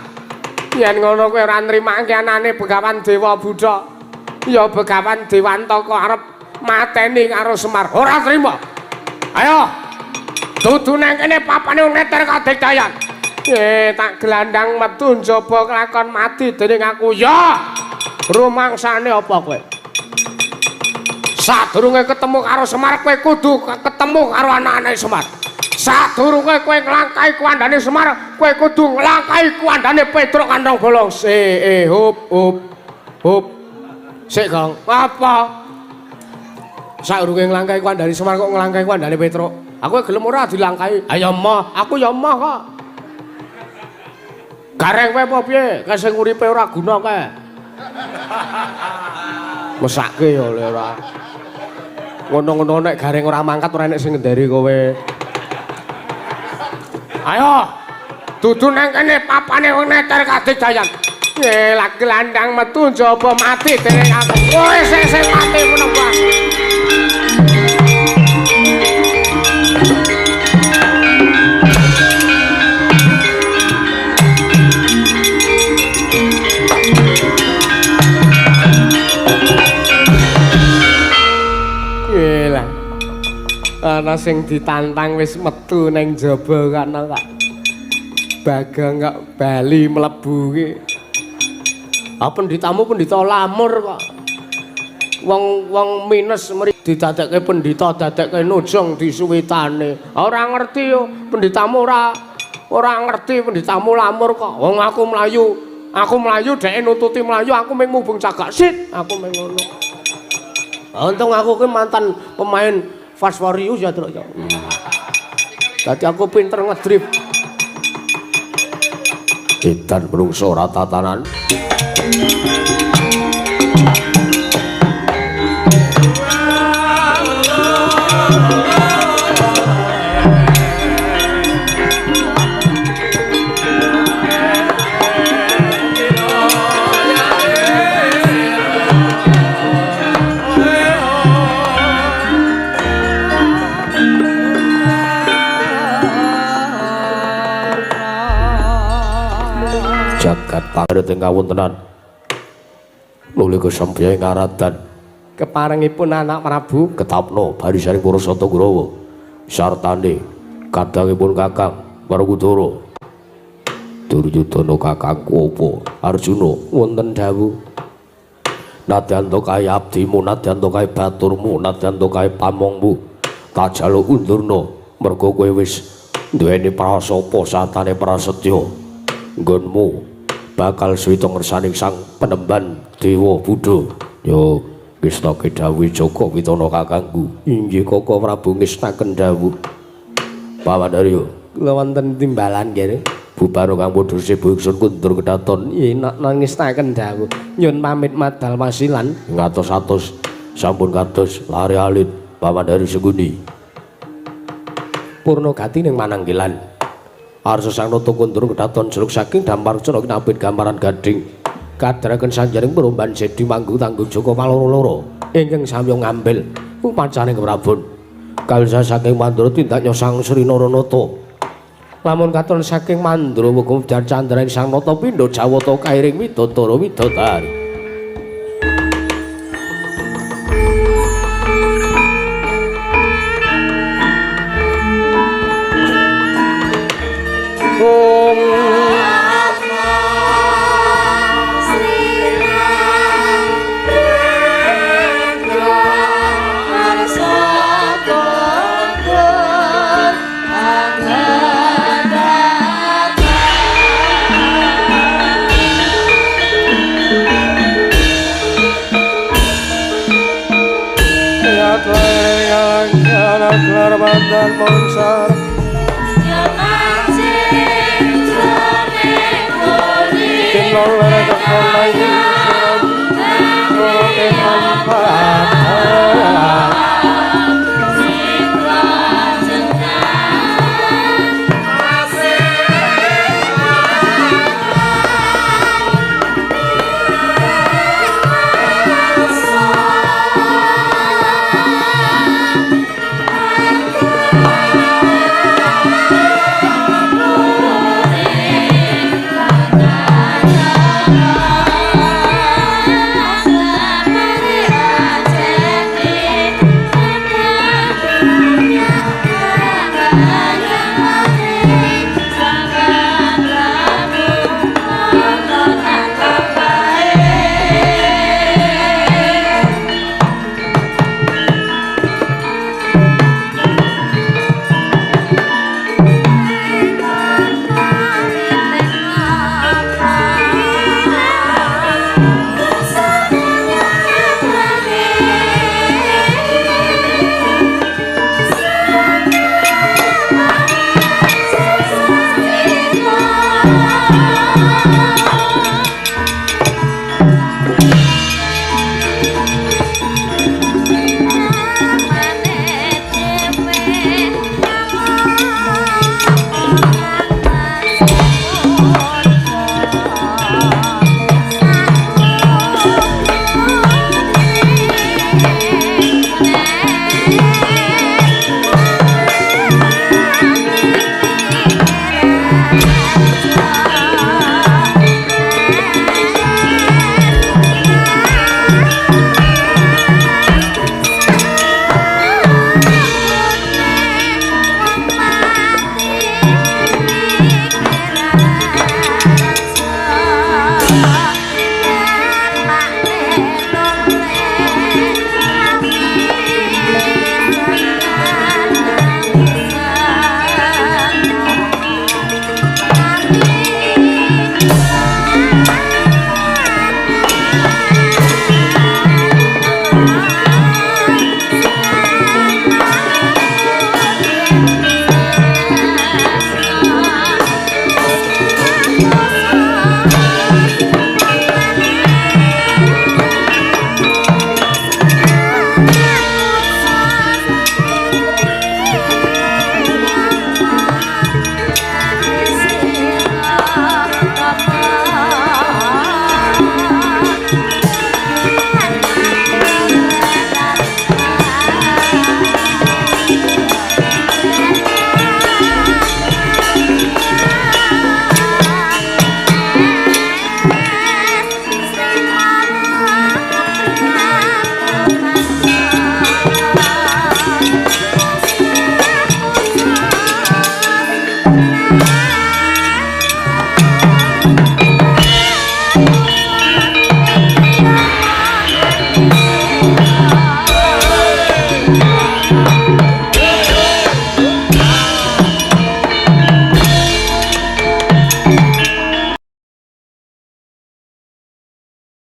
Yen ngono kowe ora nrimake anane Begawan Dewa Buddha. Ya Begawan Dewantaka arep mateni karo Semar. Ora trima. Ayo. Dudu nang kene papane neter kadigdayan. Tak gelandang metu njaba kelakon mati dening aku. Ya. Rumangsane apa kowe? Sadurunge ketemu karo Semar kowe kudu ketemu karo anak-anake Semar. Sadurunge kowe nglangkahi kuandane Semar, kowe kudu nglangkahi kuandane Petruk Kantong Bolong. Hup hup hup. Sik, Gong. Apa? Sadurunge nglangkahi kuandane Semar kok nglangkahi kuandane Petruk. Aku gelem ora dilangkahi. Ayo emoh, aku ya emoh kok. Gareng kowe apa piye? Kae sing uripe ora guna kae. Mesake ya oleh ora. Ngono-ngono nek gareng ora mangkat ora enek sing ngendari kowe. Ayo. Dudu nang kene papane wong neter kadigdayan. Lak gelandang metu njaba mati dening aku. Kowe sing sing mati menapa? Ana sing ditantang wis metu nang jaba kana kok. Bagong kok bali mlebu ki. Ah pendhitamu pendhita lamur kok. Wong-wong minus mri didadekke pendhita dadekke nujung disuwitane. Ora ngerti yo pendhitamu ora ngerti pendhitamu lamur kok. Wong aku mlayu dheke nututi mlayu aku mung mubeng cagak sit, aku mung ngono. Untung aku ki mantan pemain Fast Furious ya, Truk ya. Dadi aku pinter ngedrift. Edan menungso ora tatanan. Jagat pangret ing kawontenan nuli kesampyang ngaradan keparengipun anak Prabu ketapno barisaning para Sata Kurawa sartane kadangipun Kakang Werkudara Duryudana kakangku apa Arjuna wonten dawuh nadyan to kae abdimu nadyan to kae baturmu nadyan to kae pamongmu tak jaluk undurna mergo kowe wis duweni prasapa satane prasetya nggonmu bakal suwita ngersaning sang penemban Dewa Buddha. Yo ngesnake dawuh Jaka Witana kakangku. Inggih Kaka Prabu ngesnaken dawuh. Pawandarya kula wonten timbalan nggih. Bubar kang padha sebo ingsun kundur kedaton. Nggih nangestaken dawuh. Nyun pamit madal wasilan. Ngatos-atos sampun kados lare alit Pawandarya Sengkuni. Purna gati ning mananggilan. Arsa sang nata kundur kedaton jeruk saking dampar cana kinabit gambaran gading. Kadaraken sanjaring peromban jedi manggung tanggung Joko paloro-loro ingkang samya ngambil upacaning Prabon. Kalisa saking Mandura tindak Sang Sri Naranata. Lamun katon saking Mandura muga jar candraning sang nata pindha jawata kairing widodara widodari. Kau